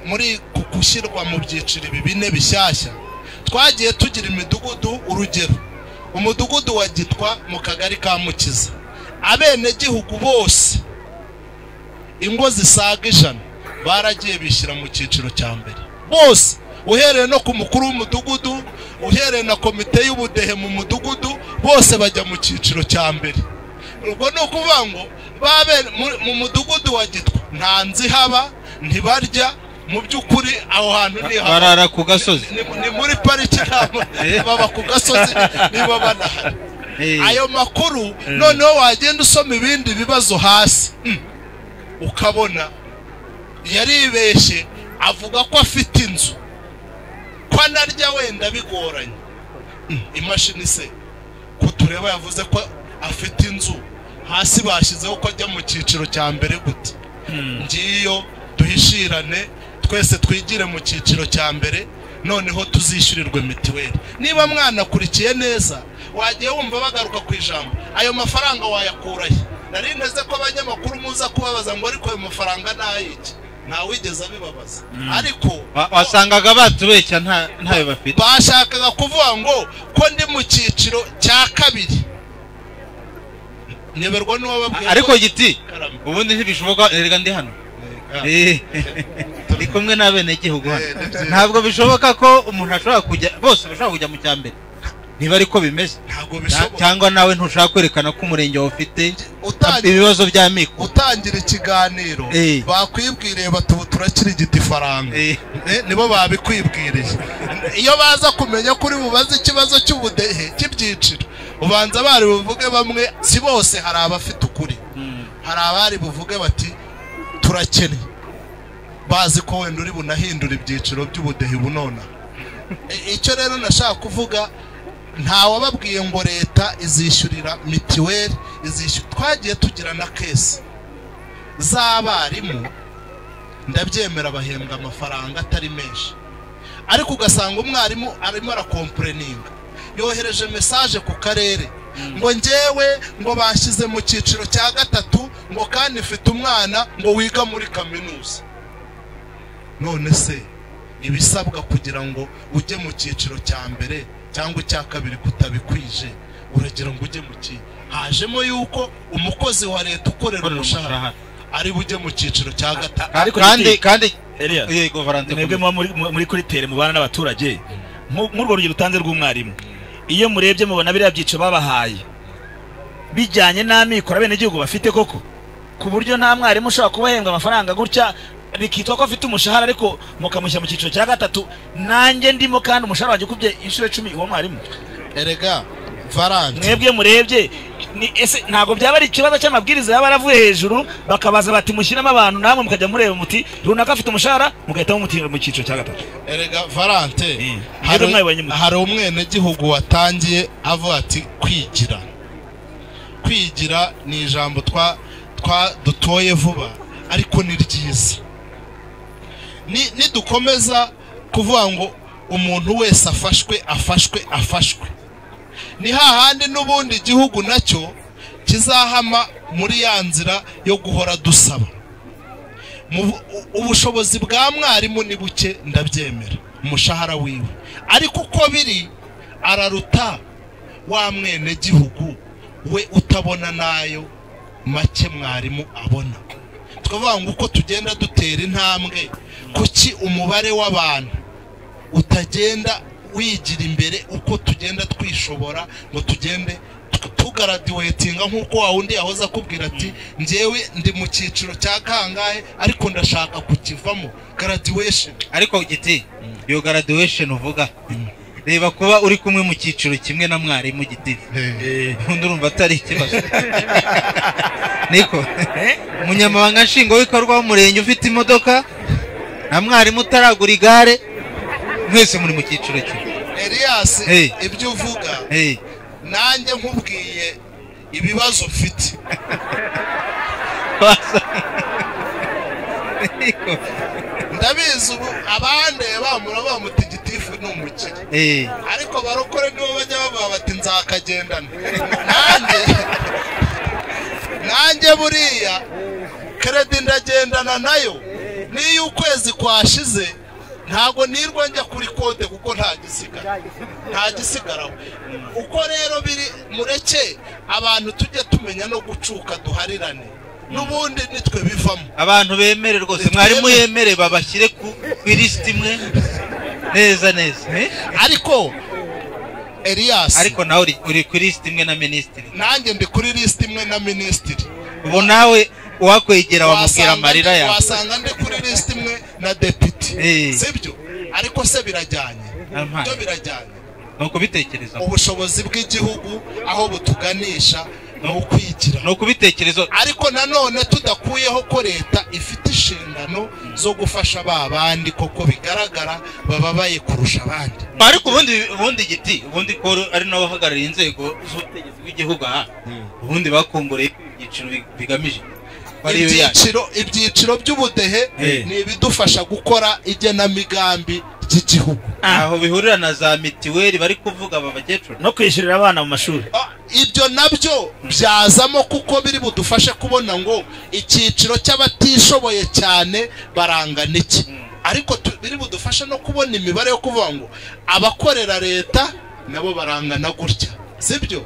muri gushyirwa mu byiciro ibi 4 bishyashya, twagiye tugira imidugudu. Urugero umudugudu wa Gitwa mu kagari ka Mukiza, abenegihugu bose ingo zisaga 100 baragiye bishyira mu cyiciro cya mbere bose, uhereye no ku mukuru w'umudugudu, uhereye na komite y'ubudehe mu mudugudu, bose bajya mu cyiciro cya mbere. Ubwo ni ukuvuga ngo babe mu mudugudu wa Gitwa nta nzi haba, ntibarya, mu by'ukuri aho hantu ni barara ku gasozi, ni muri pariki, baba ku gasozi niba banahari. Ayo makuru noneho wagenda usoma ibindi bibazo hasi ukabona yaribeshye, avuga ko afite inzu, ko anarya wenda bigoranye. Imashini se ko tureba yavuze ko afite inzu, hasi bashyizeho ko ajya mu cyiciro cya mbere gute? Ngiyo duhishirane twese twigire mu cyiciro cya mbere, noneho tuzishyurirwe mitiweli. Niba mwanakurikiye neza, wagiye wumva bagaruka ku ijambo ayo mafaranga wayakurahe? Nari nteze ko abanyamakuru muza kubabaza ngo ariko ayo mafaranga nayiki, ntawigeze abibabaza. Ariko wasangaga batubeshya ntayo bafite. Bashakaga kuvuga ngo ko ndi mu cyiciro cya kabiri, nyeberwa n'uwababwiye. Ariko Giti, ubundi ntibishoboka, erega ndi hano ndi kumwe n'abenegihugu hano, ntabwo bishoboka ko umuntu ashobora kujya, bose bashobora kujya mu cya mbere niba ariko bimeze. Cyangwa nawe ntushaka kwerekana ko umurenge wawe ufite ibibazo bya mikoro. Utangira ikiganiro bakwibwiriye bati turakirigita ifaranga, nibo babikwibwiriye. Iyo baza kumenya kuri bubaze ikibazo cy'ubudehe cy'ibyiciro, ubanza bari buvuge bamwe, si bose, hari abafite ukuri, hari abari buvuge bati turakennye, bazi ko wenda uri bunahindura ibyiciro by'ubudehe bunona. Icyo rero nashaka kuvuga, ntawababwiye ngo leta izishyurira mitiweli, izishyura. Twagiye tugira na kesi z'abarimu Ndabyemera bahembwa amafaranga atari menshi, ariko ugasanga umwarimu arimo arakompureninga, yohereje message ku karere ngo njyewe ngo bashyize mu cyiciro cya 3 ngo kandi mfite umwana ngo wiga muri kaminuza. None se ibisabwa kugira ngo ujye mu cyiciro cya mbere cyangwa icya kabiri kutabikwije, uragira ngo ujye mu ki? Hajemo yuko umukozi wa leta ukorera umushahara ari bujye mu cyiciro cya 3. Kandi yego Valentine, mwebwe muri kuri tere mubana n'abaturage, nk'urwo rugero utanze rw'umwarimu, iyo murebye mubona biriya byiciro babahaye bijyanye n'amikoro abenegihugu bafite koko, ku buryo nta mwarimu ushobora kubahembwa amafaranga gutya bikitwa ko afite umushahara, ariko mukamushyira mu cyiciro cya 3, nanjye ndimo kandi umushahara wanjye ukubye inshuro 10 uwo mwarimu. Erega Valentine, mwebwe murebye ni ese ntago byaba ari ikibazo cy'amabwiriza yaba aravuye hejuru, bakabaza bati mushyiramo abantu, namwe mukajya mureba muti runaka afite umushahara, mugahita mumutira mu cyiciro cya 3. Erega Valentine, hari umwenegihugu watangiye avuga ati kwigira. Kwigira ni ijambo twa dutoye vuba, ariko ni ryiza. Nidukomeza kuvuga ngo umuntu wese afashwe afashwe afashwe, ni hahandi n'ubundi igihugu nacyo kizahama muri ya nzira yo guhora dusaba. Ubushobozi bwa mwarimu ni buke, ndabyemera, umushahara wiwe, ariko uko biri araruta wa mwenegihugu we utabona nayo make mwarimu abona. Tukavuga ngo uko tugenda dutera intambwe, kuki umubare w'abantu utagenda wigira imbere uko tugenda twishobora ngo tugende tugaradiwetinga, nk'uko wa wundi yahoze akubwira ati njyewe ndi mu cyiciro cya kangahe ariko ndashaka kukivamo, graduation. Ariko giti iyo graduation uvuga, reba kuba uri kumwe mu cyiciro kimwe na mwarimu giti, undi urumva atari ikibazo. Niko umunyamabanga nshingwabikorwa w'umurenge ufite imodoka na mwarimu utaragura igare, mwese muri mu cyiciro kimwe. Elias, ibyo uvuga nanjye nkubwiye ibibazo mfite. Ndabizi ubu abandeba muraba mutigitifu ni umukire, ariko barokore nibo bajya bavuga bati nzakagendana. Nanjye buriya kredi ndagendana nayo, niyo ukwezi kwashize ntago nirwa njya kuri konte kuko nta gisigaraho. Uko rero biri, mureke abantu tujye tumenya no gucuka duharirane, n'ubundi nitwe bivamo. Abantu bemere rwose, mwarimu yemere babashyire ku lisiti imwe neza neza. Ariko Elias, ariko nawe uri kuri lisiti imwe na minisitiri. Nanjye ndi kuri lisiti imwe na minisitiri. Ubu nawe wakwegera wamubwira amarira yawe. Wasanga ndi kuri lisiti imwe na depite, sibyo? Ariko se birajyanye, byo birajyanye. Ni ukubitekereza. Ubushobozi bw'igihugu aho butuganisha ni ukwigira, ni ukubitekereza. Ariko nanone tudakuyeho ko leta ifite inshingano zo gufasha ba bandi koko bigaragara bababaye kurusha abandi. Ariko ubundi giti, ubundi ko ari nabo bahagarariye inzego z'ubutegetsi bw'igihugu aha, ubundi bakongoreye ibyiciro bigamije ibyiciro by'ubudehe ni ibidufasha gukora igenamigambi ry'igihugu. Aho bihurira na za mitiweli bari kuvuga aba bakecuru no kwishyurira abana mu mashuri, ibyo nabyo byazamo kuko biri budufashe kubona ngo icyiciro cy'abatishoboye cyane barangana iki. Ariko biri budufashe no kubona imibare yo kuvuga ngo abakorera leta nabo barangana gutya, sibyo?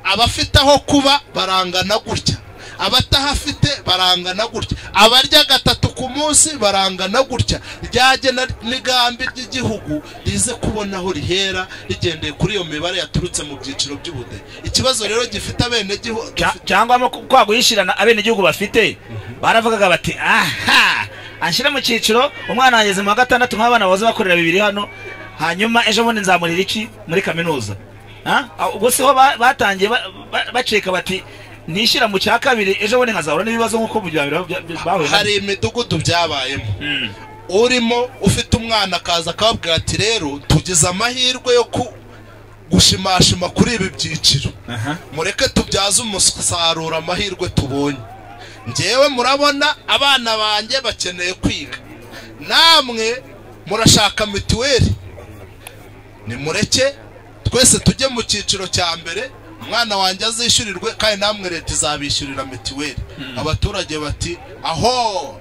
Abafite aho kuba barangana gutya, abatahafite barangana gutya, abarya 3 ku munsi barangana gutya. Ryagena migambi ry'igihugu rize kubona aho rihera rigendeye kuri iyo mibare yaturutse mu byiciro by'ubudehe. Ikibazo rero gifite abenegihugu cyangwa kwa guhishirana abenegihugu bafite, baravugaga bati aha anshyira mu cyiciro umwana wageze mu wa 6 nk'abana baza bakorera 2 hano, hanyuma ejo bundi nzamurira iki muri kaminuza. Ubwo siho batangiye baceka bati nishyira mu cya 2 ejo bundi nkazahura n'ibibazo nk'uko bahuye. Hari imidugudu byabayemo, urimo ufite umwana akaza akababwira ati rero tugize amahirwe yo gushimashima kuri ibi byiciro, mureke tubyaze umusaruro amahirwe tubonye. Njyewe murabona abana banjye bakeneye kwiga, namwe murashaka mituweli, nimureke twese tujye mu cyiciro cya mbere, umwana wanjye azishyurirwe kandi namwe leta izabishyurira mituweli. Abaturage bati aho,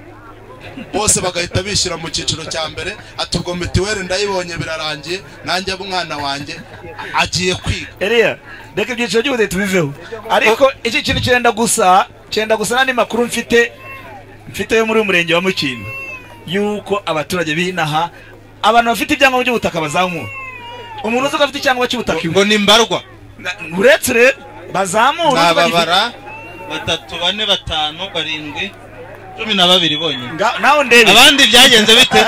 bose bagahita bishyira mu cyiciro cya mbere, ati ubwo mituweli ndayibonye birarangiye, nanjye umwana wanjye agiye kwiga. Eliya, reka ibyiciro by'ubudehe tubiveho, ariko iki kintu cyenda gusa n'andi makuru mfite yo muri uyu murenge wa Mukindo, yuko abaturage b'inaha abantu bafite ibyangombwa by'ubutaka bazamura. Umuntu uzi ko afite icyangombwa cy'ubutaka ngo ni mbarwa, uretse rero bazamura nababara 3 4 5 7 12 bonyine. Nawe ndebe abandi byagenze bite?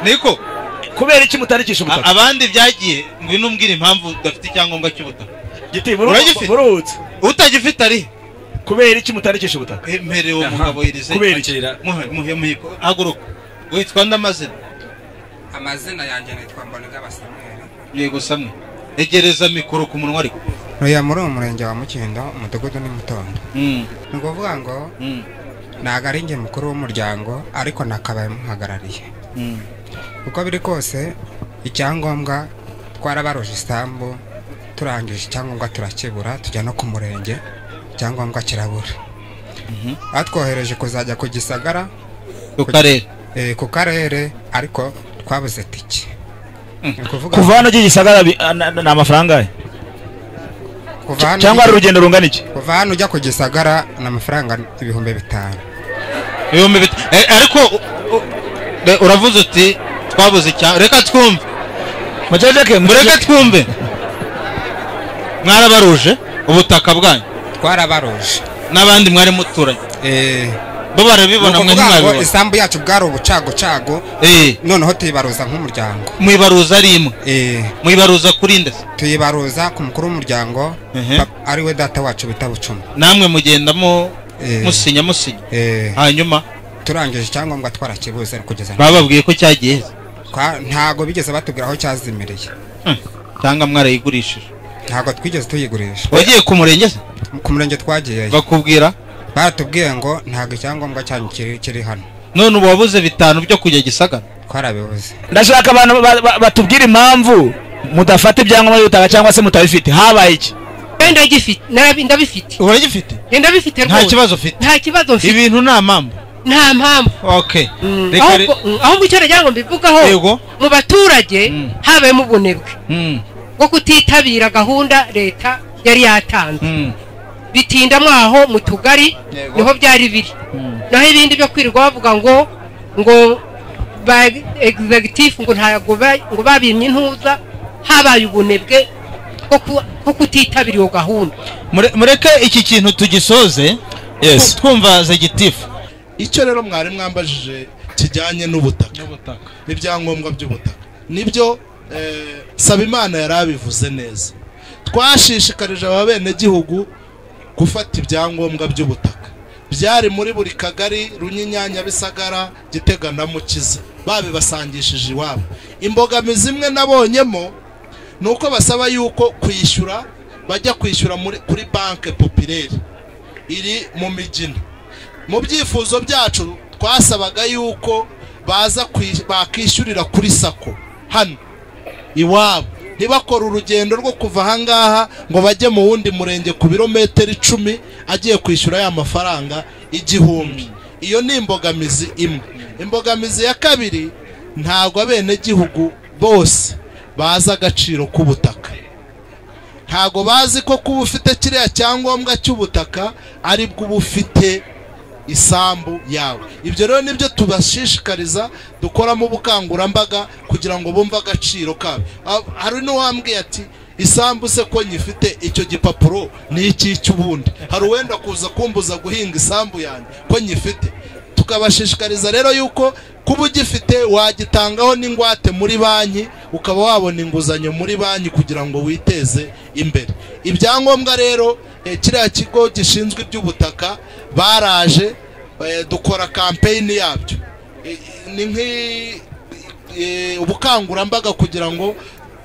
Niko kubera iki mutarikisha ubutaka? Abandi byagiye, ngwino umbwire impamvu udafite icyangombwa cy'ubutaka. Giti burutse utagifite ari kubera iki mutarikisha ubutaka? Mperewe umugabo irize. Kubera iki? Muhe haguruka. Witwa ndamazina? Amazina yanjye nitwa Mbonigaba Samuel. Yego Samuel, egereza mikoro ku munwa ariko. Oya, muri uwo murenge wa Mukindo, umudugudu ni Mutondo. Ni ukuvuga ngo ntago ari njye mukuru w'umuryango, ariko nakabaye muhagarariye. Uko biri kose icyangombwa twarabaruje isambu, turangije icyangombwa turakibura, tujya no ku murenge icyangombwa kirabura. Batwohereje kuzajya ku Gisagara ku karere, ariko twabuze tike. Kuva hano ujya Gisagara ni amafaranga ye? Cyangwa ari urugendo rungana iki? Kuva hano ujya ku Gisagara ni amafaranga 5000. 5000. Ariko uravuze uti twabuze icya, reka twumve. Mureke twumve. Mwarabaruje ubutaka bwanyu? Twarabaruje. N'abandi mwari muturanye? Bo barabibona mwe ntimwabibona. Isambu yacu bwari ubucagocago, noneho tuyibaruza nk'umuryango. Muyibaruza ari imwe? Muyibaruza kuri nde? Tuyibaruza ku mukuru w'umuryango, ari we data wacu bita Bucuma. Namwe mugendamo musinya? Hanyuma turangije icyangombwa twarakibuze kugeza bababwiye ko cyagiye? Ntago bigeze batubwira aho cyazimireye. Cyangwa mwarayigurishije? Ntago twigeze tuyigurisha. Wagiye ku murenge se? Ku murenge twagiyeyo. Bakubwira? Baratubwiye ngo ntago icyangombwa cyanyu kiri hano. None ubu wabuze 5 byo kujya Gisagara? Twarabibuze. Ndashaka abantu batubwira impamvu mudafata ibyangombwa by'ubutaka cyangwa se mutabifite. Habaye iki? Ndagifite, ndabifite. Uragifite? Ndabifite rwose. Nta kibazo ufite? Nta kibazo mfite. Ibintu nta mpamvu? Nta mpamvu. Okay. Ahubwo icyo nagira ngo mbivugaho, mu baturage habayemo ubunebwe bwo kutitabira gahunda leta yari yatanze. Bitinda mwaho mu tugari niho byari biri. Naho ibindi byo kwirirwa bavuga ngo ba executive ngo ntago ngo babimye intuza, habaye ubunebwe bwo kutitabira iyo gahunda. Mureke iki kintu tugisoze. Yes. Twumva zegitifu. Icyo rero mwari mwambajije kijyanye n'ubutaka n'ibyangombwa by'ubutaka, nibyo Sabimana yarabivuze neza. Twashishikarije ababenegihugu gufata ibyangombwa by'ubutaka byari muri buri kagari, Runyinya, Nyabisagara, Gitega na Mukiza, babibasangishije iwabo. Imbogamizi imwe nabonyemo ni uko basaba yuko kwishyura bajya kwishyura kuri banke populaire iri mu migina. Mu byifuzo byacu twasabaga yuko baza bakishyurira kuri sako hano iwabo, ntibakore urugendo rwo kuva ahangaha ngo bajye mu wundi murenge ku birometero 10 agiye kwishyura ya mafaranga 1000. Iyo ni imbogamizi imwe. Imbogamizi ya kabiri, ntabwo abenegihugu bose bazi agaciro k'ubutaka. Ntabwo bazi ko kuba ufite kiriya cyangombwa cy'ubutaka ari bwo uba ufite isambu yawe. Ibyo rero nibyo tubashishikariza, dukoramo ubukangurambaga kugira ngo bumve agaciro kawe. Hari n'uwambwiye ati isambu se ko nyifite, icyo gipapuro ni iki cy'ubundi? Hari uwenda kuza kumbuza guhinga isambu yanjye ko nyifite? Tukabashishikariza rero yuko kuba ugifite wagitangaho n'ingwate muri banki, ukaba wabona inguzanyo muri banki kugira ngo witeze imbere. Ibyangombwa rero kiriya kigo gishinzwe iby'ubutaka baraje, dukora campaign yabyo, ni ubukangurambaga kugira ngo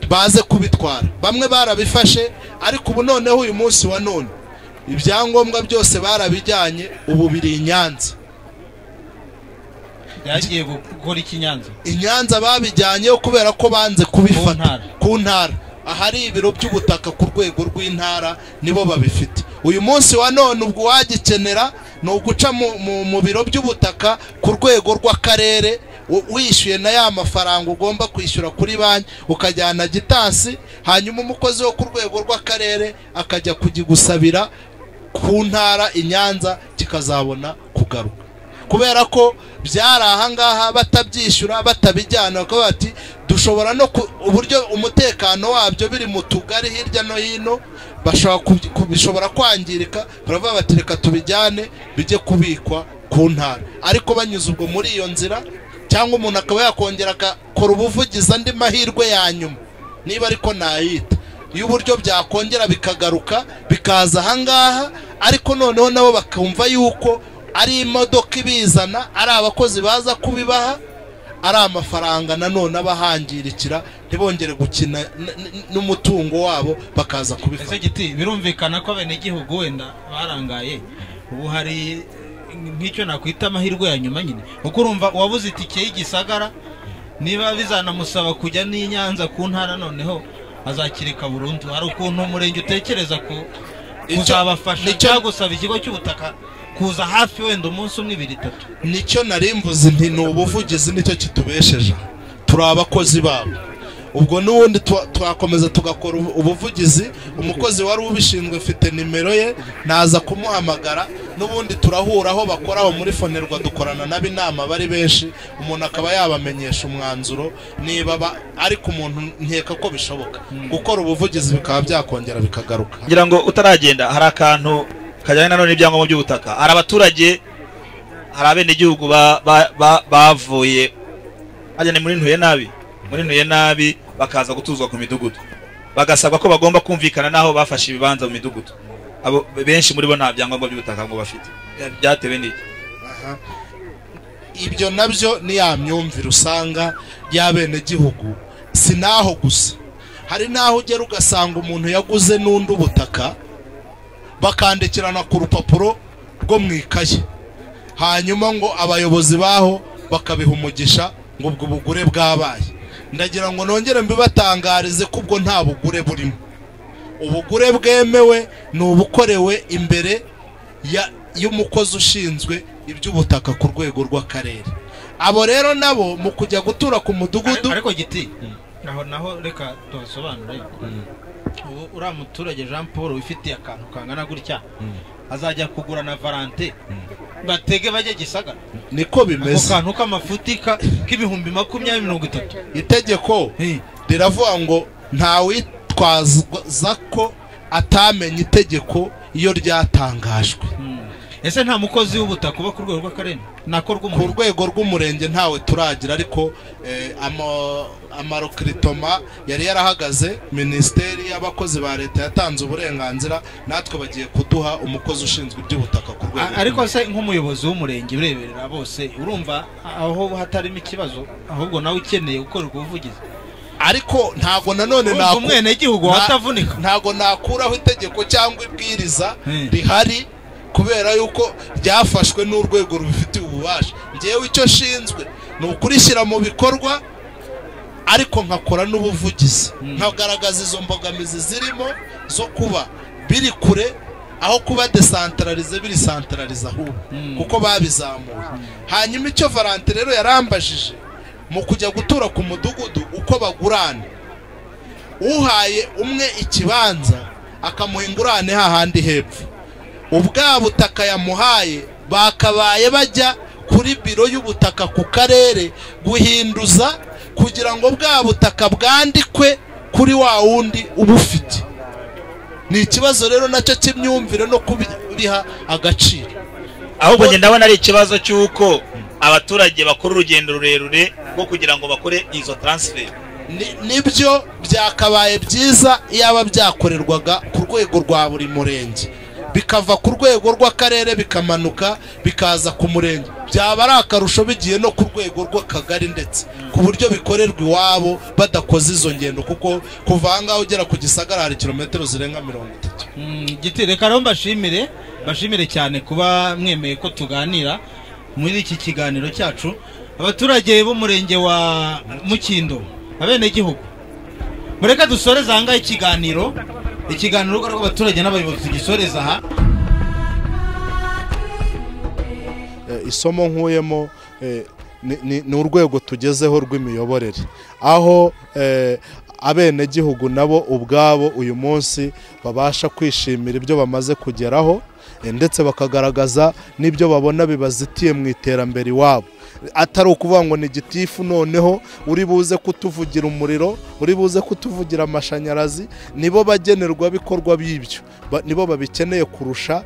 baze kubitwara. Bamwe barabifashe, ariko ubu noneho uyu munsi wa none Ibyangombwa byose barabijyanye, ubu biri i Nyanza. Byagiye gukora iki Nyanza? I Nyanza babijyanyeyo kubera ko banze kubifata ku ntara. Ahari ibiro by'ubutaka ku rwego rw'intara nibo babifite. Uyu munsi wa none ubwo wagikenera ni uguca mu biro by'ubutaka ku rwego rw'akarere, wishyuye na ya mafaranga ugomba kwishyura kuri banki, ukajyana gitansi, hanyuma umukozi wo ku rwego rw'akarere akajya kugigusabira ku ntara i Nyanza, kikazabona kugaruka. Kubera ko byari ahangaha batabyishyura batabijyana, bakaba bati dushobora no uburyo umutekano wabyo biri mu tugari hirya no hino bishobora kwangirika, baravuga bati reka tubijyane bijye kubikwa ku ntara. Ariko banyuze ubwo muri iyo nzira, cyangwa umuntu akaba yakongera akakora ubuvugizi andi mahirwe ya nyuma, niba ariko nayita, y'uburyo byakongera bikagaruka bikaza ahangaha, ariko noneho nabo bakumva yuko ari imodoka ibizana, ari abakozi baza kubibaha, ari amafaranga nanone abahangirikira, ntibongere gukina n'umutungo wabo bakaza kubifata. Ese giti birumvikana ko abenegihugu wenda barangaye, ubu hari nk'icyo nakwita amahirwe ya nyuma nyine, kuko urumva uwabuze itike y'igisagara niba bizanamusaba kujya n'i Nyanza ku ntara noneho azakireka burundu. Hari ukuntu umurenge utekereza ku kuzabafasha cyangwa gusaba ikigo cy'ubutaka kuza hafi wenda umunsi umwe ibiri itatu? Nicyo narimvuze nti ni ubuvugizi, nicyo kitubesheje, turi abakozi babo. Ubwo n'ubundi twakomeza tugakora ubuvugizi. Umukozi wari ubishinzwe mfite nimero ye, naza kumuhamagara, n'ubundi turahura aho bakora aho muri Fonerwa, dukorana nabo inama bari benshi, umuntu akaba yabamenyesha umwanzuro niba ariko umuntu nkeka ko bishoboka gukora ubuvugizi bikaba byakongera bikagaruka. Ngira ngo utaragenda hari akantu kajyanye nanone n'ibyangombwa by'ubutaka. Hari abaturage, hari abenegihugu bavuye hajya ni muri Ntuye Nabi, bakaza gutuzwa ku midugudu, bagasabwa ko bagomba kumvikana naho bafashe ibibanza mu midugudu. Abo benshi muri bo nta byangombwa by'ubutaka ngo bafite. Byatewe n'iki? Ibyo nabyo ni ya myumvire usanga y'abenegihugu. Si naho gusa, hari naho ugera ugasanga umuntu yaguze n'undi ubutaka, bakandikirana ku rupapuro rwo mu ikaye, hanyuma ngo abayobozi baho bakabiha umugisha ngo ubwo bugure bwabaye. Ndagira ngo nongere mbibatangarize ko ubwo nta bugure burimo. Ubugure bwemewe ni ubukorewe imbere y'umukozi ushinzwe iby'ubutaka ku rwego rw'akarere. Abo rero nabo mu kujya gutura ku mudugudu. Ariko giti naho naho reka tuhasobanure. Ubu uriya muturage Jean Paul wifitiye akantu kangana gutya azajya kugura na Valante batege bajye Gisagara, niko bimeze. Ako kantu k'amafutika k'ibihumbi 20-30. Itegeko riravuga ngo ntawitwaza ko atamenye itegeko iyo ryatangajwe. Ese nta mukozi w'ubutaka uba ku rwego rw'akarere? Nako ku rwego rw'umurenge ntawe turagira, ariko amarokiritoma yari yarahagaze, minisiteri y'abakozi ba leta yatanze uburenganzira, natwe bagiye kuduha umukozi ushinzwe iby'ubutaka ku rwego. Ariko se nk'umuyobozi w'umurenge ureberera bose, urumva aho hatarimo ikibazo, ahubwo nawe ukeneye gukorerwa ubuvugizi. Ariko ntago nanone ntago nakuraho itegeko cyangwa ibwiriza rihari, kubera yuko ryafashwe n'urwego rubifitiye ububasha. Ngewe icyo nshinzwe ni ukurishyira mu bikorwa, ariko nkakora n'ubuvugizi, nkagaragaza izo mbogamizi zirimo zo kuba biri kure, aho kuba desantararize biri santararize ahubwo, kuko babizamuye. Hanyuma icyo Valante rero yarambajije mu kujya gutura ku mudugudu uko bagurana, uhaye umwe ikibanza akamuha ingurane hahandi hepfo, ubwa butaka yamuhaye bakabaye bajya kuri biro y'ubutaka ku karere guhinduza kugira ngo bwa butaka bwandikwe kuri wa wundi ubufite. Ni ikibazo rero nacyo cy'imyumvire no kubiha agaciro. Ahubwo njye ndabona ari ikibazo cy'uko abaturage bakora urugendo rurerure rwo kugira ngo bakore izo transfer. Nibyo byakabaye byiza yaba byakorerwaga ku rwego rwa buri murenge, bikava ku rwego rw'akarere bikamanuka bikaza ku murenge, byaba ari akarusho bigiye no ku rwego rw'akagari, ndetse ku buryo bikorerwa iwabo badakoze izo ngendo, kuko kuva aha ngaha ugera ku Gisagara hari kilometero zirenga 30. Giti, reka rero mbashimire cyane kuba mwemeye ko tuganira muri iki kiganiro cyacu. Abaturage b'umurenge wa Mukindo, abenegihugu, mureka dusoreze aha ngaha ikiganiro rw'abaturage n'abayobozi tugisoreza aha. Isomo nkuyemo ni urwego tugezeho rw'imiyoborere, aho abenegihugu nabo ubwabo uyu munsi babasha kwishimira ibyo bamaze kugeraho, ndetse bakagaragaza n'ibyo babona bibazitiye mu iterambere iwabo. Atari ukuvuga ngo ni gitifu noneho uri buze kutuvugira umuriro, uri buze kutuvugira amashanyarazi, nibo bagenerwa bikorwa b'ibyo, nibo babikeneye kurusha.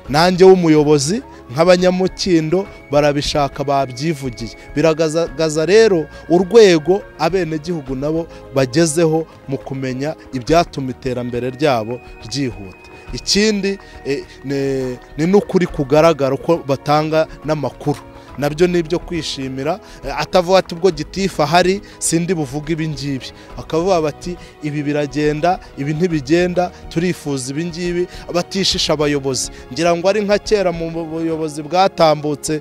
Nanjye w'umuyobozi nk'abanyamukindo barabishaka, babyivugiye. Biragaragaza rero urwego abenegihugu nabo bagezeho mu kumenya ibyatuma iterambere ryabo ryihuta. Ikindi ni n'ukuri kugaragara uko batanga n'amakuru, nabyo nibyo kwishimira. Atavuga ati ubwo gitifu ahari sindi buvuga ibi ngibi, akavuga bati ibi biragenda, ibi ntibigenda, turifuza ibi ngibi, batishisha abayobozi. Ngira ngo ari nka kera mu buyobozi bwatambutse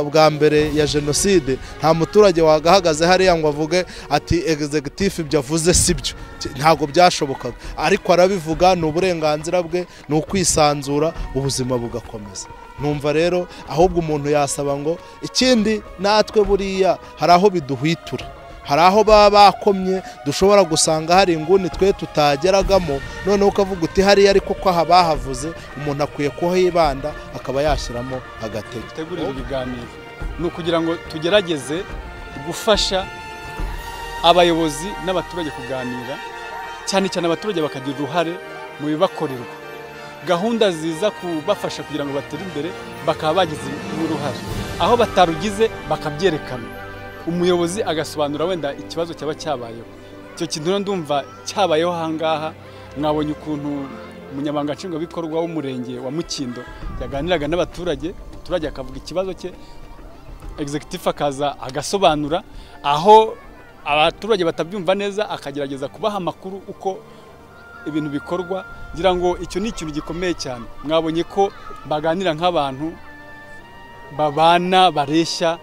bwa mbere ya jenoside, nta muturage wagahagaze hariya ngo avuge ati executive ibyo avuze sibyo, ntago byashobokaga. Ariko arabivuga, ni uburenganzira bwe, ni ukwisanzura, ubuzima bugakomeza. Numva rero ahubwo umuntu yasaba ngo ikindi natwe buriya hari aho biduhwitura, hari aho baba bakomye dushobora gusanga hari inguni twe tutageragamo, noneho ukavuga uti hariya ariko ko aha bahavuze, umuntu akwiye kuhibanda akaba yashyiramo agatege. Gutegura ibiganiro ni ukugira ngo tugerageze gufasha abayobozi n'abaturage kuganira, cyane cyane abaturage bakagira uruhare mu bibakorerwa, gahunda ziza kubafasha kugira ngo batere imbere bakaba bagize uruhare, aho batarugize bakabyerekana, umuyobozi agasobanura wenda ikibazo cyaba cyabayeho. Icyo kintu ndumva cyabayeho ahangaha. Mwabonye ukuntu umunyamabanga nshingwabikorwa w'umurenge wa Mukindo yaganiraga n'abaturage, umuturage akavuga ikibazo cye, executive akaza agasobanura, aho abaturage batabyumva neza akagerageza kubaha amakuru uko ibintu bikorwa. Ngira ngo icyo ni ikintu gikomeye cyane. Mwabonye ko baganira nk'abantu babana bareshya,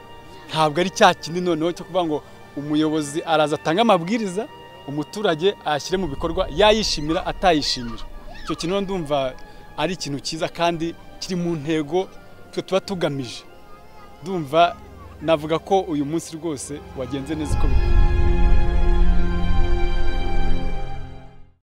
ntabwo ari cya kindi noneho cyo kuvuga ngo umuyobozi araza atanga amabwiriza, umuturage ayashyire mu bikorwa, yayishimira atayishimira. Icyo kintu ndumva ari ikintu cyiza kandi kiri mu ntego twe tuba tugamije. Ndumva navuga ko uyu munsi rwose wagenze neza uko bikwiye.